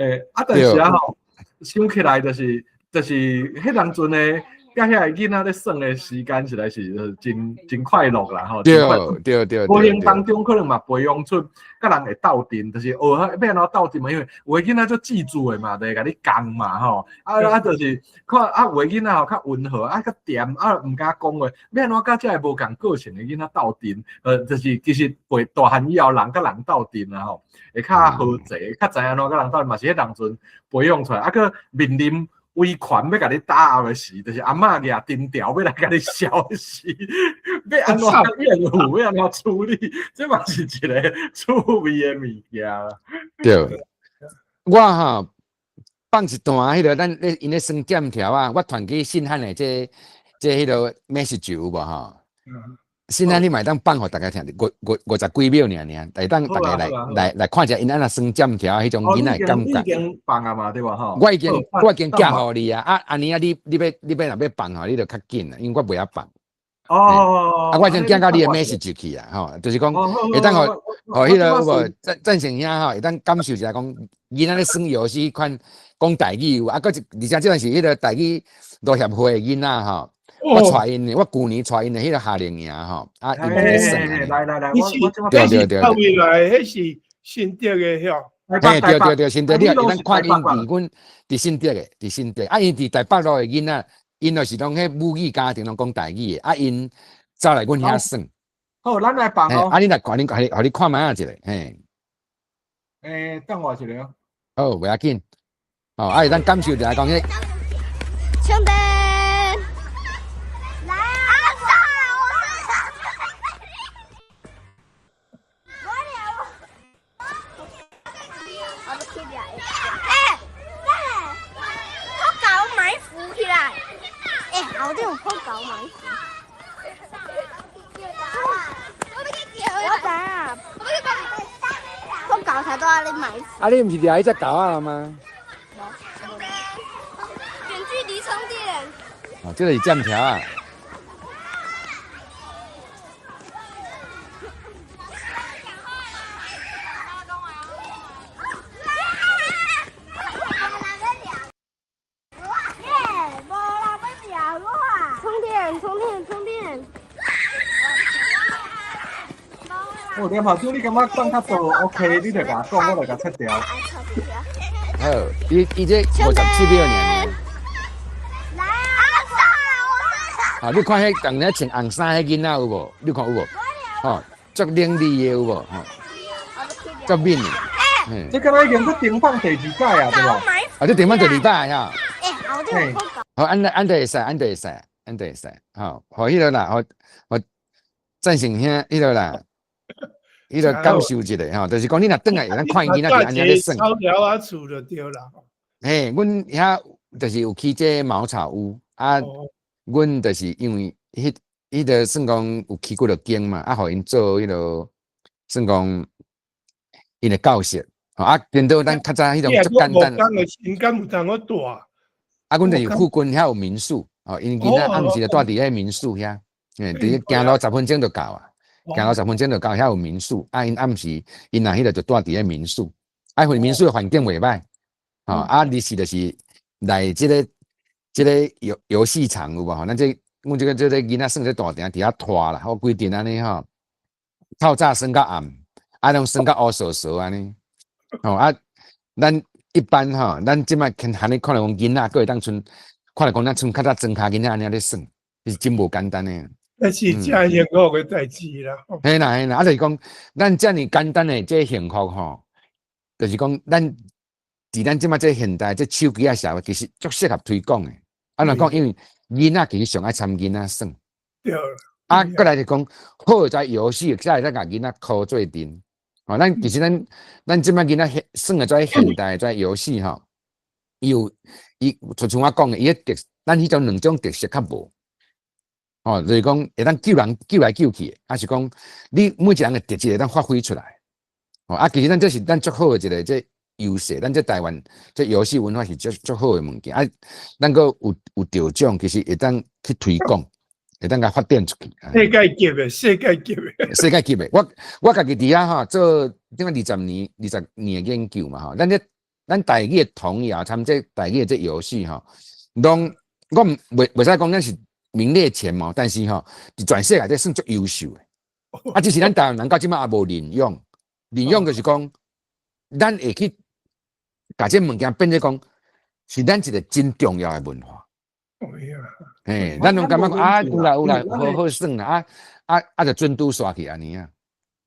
Speaker 1: 欸，啊，但是啊吼，想起來就是彼當陣的，佮遐個囡仔咧耍的時間，實在是真真快樂啦吼。
Speaker 2: 對對對。
Speaker 1: 無形當中可能嘛培養出佮人會鬥陣，就是學欲按怎鬥陣嘛，因為有的囡仔足自主的嘛，就會共你共嘛吼。啊啊，就是看啊，有的囡仔吼較溫和，啊較恬，啊毋敢講話，欲按怎佮這个無仝個性的囡仔鬥陣，就是其實袂大漢以後人佮人鬥陣啊吼，會較和諧，較知按怎佮人鬥陣，嘛是彼當陣培養出來，啊閣面臨威權欲共你打壓的時，就是阿嬤舉燈條欲來共你燒的時，欲按怎應付，欲按怎處理，這嘛是一個趣味的物件。
Speaker 2: 對，我吼放一段彼個咱咧𪜶咧耍劍條啊，我傳去信漢的這彼個 message 有無吼？信漢你嘛會當放予大家聽，五十幾秒爾爾，會當大家來看一下𪜶按怎耍劍條彼種囡仔的感覺。
Speaker 1: 已經放啊嘛，對無吼？
Speaker 2: 我已經寄予你啊，啊按呢啊，你若欲放吼，你就較緊啊，因為我袂曉放。
Speaker 1: 哦。
Speaker 2: 啊，我已經寄到你的 message 去啊，吼，就是講會當予彼個有無贊贊成兄吼，會當感受一下講囡仔咧耍遊戲款講台語有，啊，閣一而且這陣是彼個台語路協會的囡仔吼。我帶𪜶的，我舊年帶𪜶的彼個夏令營吼，啊，𪜶咧耍。
Speaker 1: 來來來，
Speaker 4: 我
Speaker 2: 對對對。
Speaker 4: 對未來，彼是新竹的遐。
Speaker 2: 嘿，對對對，新竹你會當看𪜶佇阮佇新竹的，佇新竹，啊，𪜶佇台北路的囡仔，𪜶就是攏彼母語家庭攏講台語的，啊，𪜶走來阮遐耍。
Speaker 1: 好，咱來放哦。
Speaker 2: 啊，你來看，恁予你看覓仔一下，嘿。
Speaker 1: 欸，等我一下。
Speaker 2: 好，袂要緊。哦，啊，會當感受一下講彼。
Speaker 5: 兄弟。來啊！我狗埋伏起來！欸，後頂有鋪狗埋伏。我知影，鋪狗才在咧埋伏。
Speaker 2: 啊，你毋是掠彼隻狗仔嗎？
Speaker 5: 遠距離充電。
Speaker 2: 哦，這個是劍條啊。
Speaker 5: 充電，充電，充電。
Speaker 1: 哦，連校長，你感覺講較多 OK，你就共我講，我就共切掉。
Speaker 2: 好，伊這57秒爾。
Speaker 5: 來啊！
Speaker 2: 啊，你看彼仝咧穿紅衫彼囡仔有無？你看有無？吼，足伶俐的有無？吼，足敏的。
Speaker 1: 這敢若已經閣停放第二擺啊，對無？
Speaker 2: 啊，這停放第二擺啊。
Speaker 5: 欸，
Speaker 2: 好，按就會使，按就會使，按就會使，吼，予彼個啦，予贊成兄彼個啦，彼個感受一下吼，就是講你若轉來會當看𪜶囡仔是按呢咧耍。
Speaker 4: 草寮仔厝就對啦。
Speaker 2: 嘿，阮遐就是有起這茅草屋啊，阮就是因為彼個算講有起幾落間嘛，啊，予𪜶做彼個算講𪜶的教室，吼啊，顛倒咱較早彼種足簡單。
Speaker 4: 敢有通好住？
Speaker 2: 啊，阮就是附近遐有民宿，吼，𪜶囡仔暗時就蹛佇彼民宿遐，佇行路十分鐘就到啊，行路十分鐘就到，遐有民宿，啊，𪜶暗時𪜶若彼個就蹛佇彼民宿，啊，因為民宿的環境袂䆀，吼，啊，日時就是來這個遊戲場有無吼？咱這阮這個囡仔耍這大場佇遐拖啦，好規陣按呢吼，透早耍到暗，啊，攏耍甲烏趖趖按呢，吼啊，咱一般吼，咱這擺看按呢看來講囡仔，閣會當賰，看來講咱賰較早莊跤囡仔按呢咧耍，是真無簡單的。
Speaker 4: 那是真幸福的代誌啦。
Speaker 2: 嘿啦嘿啦，啊，就是講，咱遮爾簡單的這幸福吼，就是講咱佇咱這擺這現代這手機仔社會，其實足適合推廣的。按怎講？因為囡仔其實上愛參囡仔耍。
Speaker 4: 對。
Speaker 2: 啊，閣來就講，好的遊戲，才會當共囡仔箍做陣。吼，咱其實咱這擺囡仔耍的這現代這遊戲吼，伊有伊就像我講的，伊的特，咱彼種兩種特色較無。吼，就是講會當救人救來救去，抑是講你每一個人的特質會當發揮出來。吼，啊，其實咱這是咱足好的一個這優勢，咱這台灣這遊戲文化是足足好的物件。啊，咱閣有得獎，其實會當去推廣，會當共發展出去。
Speaker 4: 世界級的，世界級的，
Speaker 2: 世界級的。我家己佇遐吼做這擺20年、20年的研究嘛吼，咱這咱台語的童謠，參這台語的這遊戲吼，攏我毋袂使講咱是名列前茅，但是吼，佇全世界底算足優秀的。啊，只是咱台灣人到這擺也無認養，認養就是講，咱會去共這物件變做講，是咱一個真重要的文化。嘿，咱攏感覺講啊，有啦有啦，好好耍啦，啊啊啊，就準拄煞去按呢啊，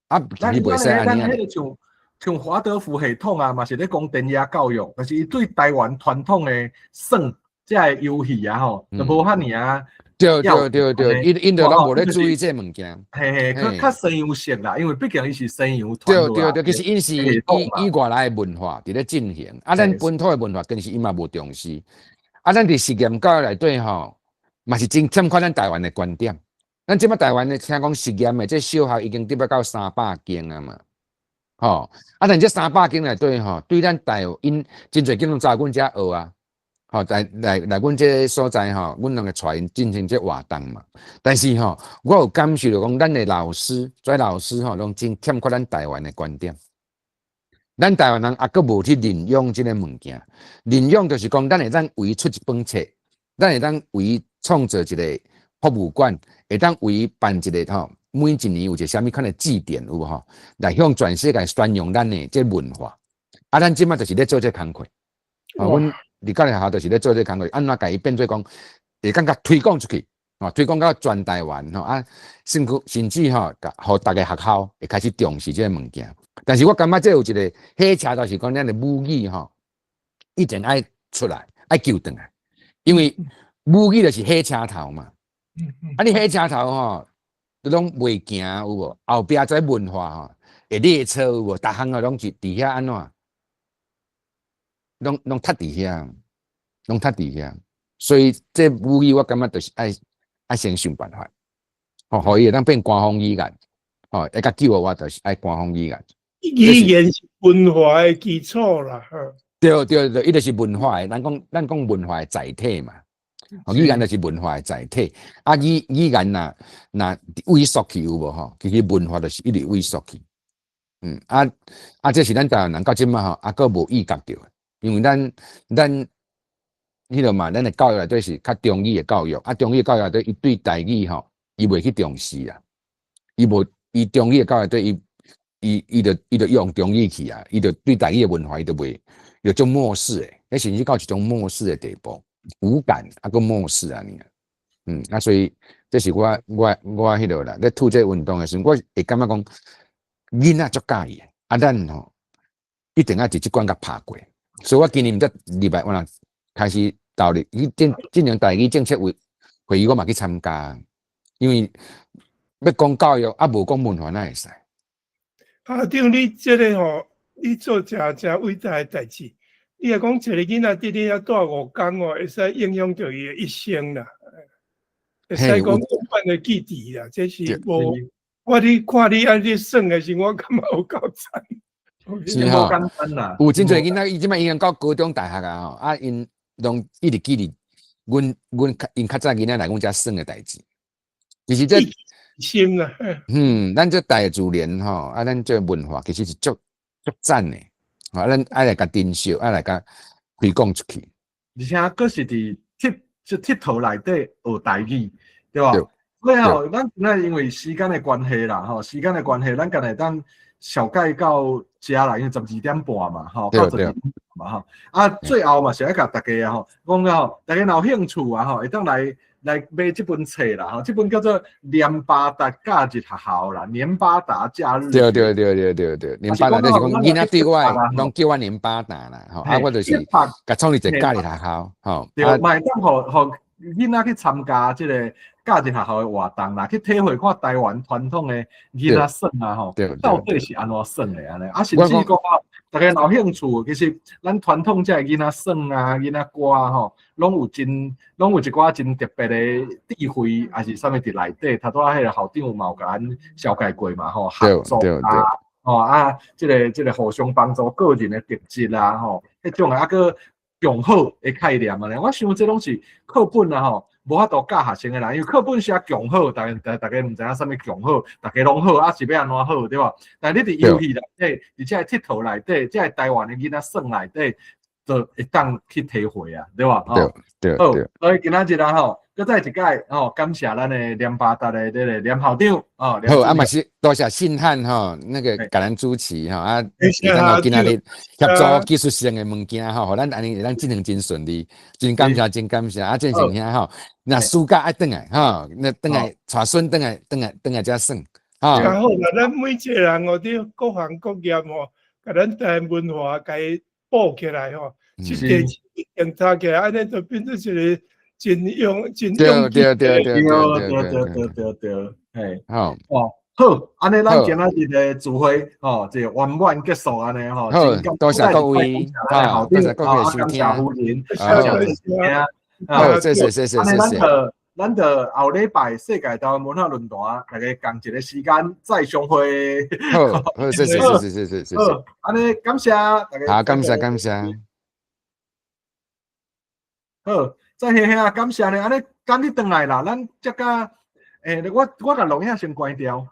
Speaker 2: 啊，其實袂使按呢啊。
Speaker 1: 像華德福系統啊，嘛是咧講田野教育，但是伊對台灣傳統的耍這个遊戲啊吼，就無遐爾啊。
Speaker 2: 對對對對，𪜶就攏無咧注意這個物件。
Speaker 1: 嘿嘿，較較西洋式啦，因為畢竟伊是西洋。
Speaker 2: 對對對，其實𪜶是以外來的文化佇咧進行，啊，咱本土的文化，其實伊嘛無重視。啊，咱佇實驗教育內底吼，嘛是真欠缺咱台灣的觀點。咱這擺台灣的聽講實驗的這小學已經得欲到300間啊嘛，吼！啊，但這300間內底吼，對咱台𪜶真濟間攏走阮遮學啊，吼，來來來阮這个所在吼，阮攏會帶𪜶進行這活動嘛。但是吼，我有感受著講，咱的老師，這老師吼，攏真欠缺咱台灣的觀點。咱台灣人猶閣無去認養這个物件，認養就是講，咱會當為伊出一本冊，咱會當為伊創造一個博物館，會當為伊辦一個吼，每一年有一個啥物款的祭典有無吼？來向全世界宣揚咱的這文化。啊，咱這擺就是咧做這工課。啊，阮佇教育學校就是咧做這工課，按怎共伊變做講，會當共推廣出去，吼，推廣到全台灣吼啊，甚至吼，予逐个學校會開始重視這个物件。但是我感覺這有一個火車，就是講咱的母語吼，一定愛出來，愛救轉來，因為母語就是火車頭嘛。啊，你火車頭吼，都攏袂行有無？後壁這文化吼，會列車有無？逐項啊攏是佇遐按怎？攏攏窒佇遐，攏窒佇遐。所以這母語我感覺就是愛愛先想辦法，吼，予伊會當變官方語言，吼，會較久的話就是愛官方語言。
Speaker 4: 語言是文化的基礎啦，
Speaker 2: 對對對，伊就是文化的，咱講文化的載體嘛，語言就是文化的載體。啊，語言若若萎縮去有無吼？其實文化就是一直萎縮去。啊啊，這是咱台灣人到這擺吼，猶閣無意覺著，因為咱彼个嘛，咱的教育內底是較中語的教育，啊，中語的教育內底，伊對台語吼，伊袂去重視啊，伊無伊中語的教育內底，伊就用中語去啊，伊就對台語的文化，伊就袂，有種漠視的，彼甚至到一種漠視的地步，無感啊，閣漠視按呢。啊，所以這是我彼落啦，咧推這運動的時陣，我會感覺講囡仔足佮意的，啊，咱吼一定愛佇這關共拍過。所以我今年毋才入來，我若開始投入去進行台語政策會議，我嘛去參加，因為欲講教育啊，無講文化哪會使？
Speaker 4: 校長，你這个吼，你做誠誠偉大的代誌。你若講一个囡仔佇你遐蹛5工哦，會使影響著伊的一生啦，會使講永遠的記佇啦。這是無我咧看你按呢耍的時，我感覺有夠讚。
Speaker 2: 是吼，有真濟囡仔，伊這擺已經到高中、大學啊吼，啊，𪜶攏一直記得阮𪜶較早囡仔來阮遮耍的代誌。其實這
Speaker 4: 心啦，
Speaker 2: 咱這大自然吼，啊，咱這文化其實是足足讚的，啊，咱愛來共珍惜，愛來共推廣出去。
Speaker 1: 而且閣是佇佚這𨑨迌內底學台語，對無？所以吼，咱今仔因為時間的關係啦，吼，時間的關係，咱敢會當紹介到遮啦，因為12點半嘛，吼，到12點半嘛，吼。啊，最後嘛是愛共大家啊，吼，講吼，大家若有興趣啊，吼，會當來買這本冊啦，吼，這本叫做《連巴達假日學校》啦，連巴達假日。
Speaker 2: 對對對對對對，連巴達就是講囡仔對我攏叫我連巴達啦，吼，啊，我就是共創立一個假日學校，吼。
Speaker 1: 對，嘛會當予囡仔去參加這個假日學校的活動啦，去體會看台灣傳統的囡仔耍啊，吼，到底是按怎耍的按呢？啊，甚至講啊，大家若有興趣，其實咱傳統這个囡仔耍啊、囡仔歌啊，吼，攏有一寡真特別的智慧，抑是啥物佇內底。頭拄仔彼个校長嘛有共咱紹介過嘛，吼，合作啊，吼啊，這個互相幫助個人的特質啊，吼，彼種啊，閣共好的概念按呢，我想這攏是課本啊，吼，無法度教學生的啦，因為課本寫共好，大家毋知影啥物共好，大家攏好，啊是欲按怎好，對無？但你佇遊戲內底，佇這个𨑨迌內底，這个台灣的囡仔耍內底，就會當去體會啊，對無？
Speaker 2: 對對。
Speaker 1: 好，所以今仔日啊吼，閣再一擺吼，感謝咱的連巴達的這個連校長哦。
Speaker 2: 好，啊嘛是多謝信漢吼，那個共咱主持吼啊，會當今仔日協助技術性的物件吼，予咱按呢會當進行真順利，真感謝，真感謝。啊，建成兄吼，若暑假愛轉來吼，若轉來帶孫轉來，轉來轉來遮耍吼。
Speaker 4: 較好啦，咱每一個人哦，佇各行各業吼，共咱台灣文化共伊補起來吼，這個檢查起來，按呢就變做一個真勇真勇
Speaker 2: 對對對對
Speaker 1: 對對對對對，嘿，
Speaker 2: 好，
Speaker 1: 哦，好，按呢咱今仔日的聚會，吼，就圓滿結束按呢吼，
Speaker 2: 好，多謝各位，好，多謝各位收聽，
Speaker 1: 感謝夫人，感謝收聽，
Speaker 2: 好，謝謝謝謝謝謝。
Speaker 1: 咱就後禮拜世界台灣文化論壇，大家仝一个時間再相會。
Speaker 2: 好，好，謝謝謝謝謝謝謝謝。
Speaker 1: 按呢感謝大家。
Speaker 2: 好，感謝感謝。
Speaker 1: 好，再兄兄感謝呢，按呢等你轉來啦，咱這個，我共錄影先關掉。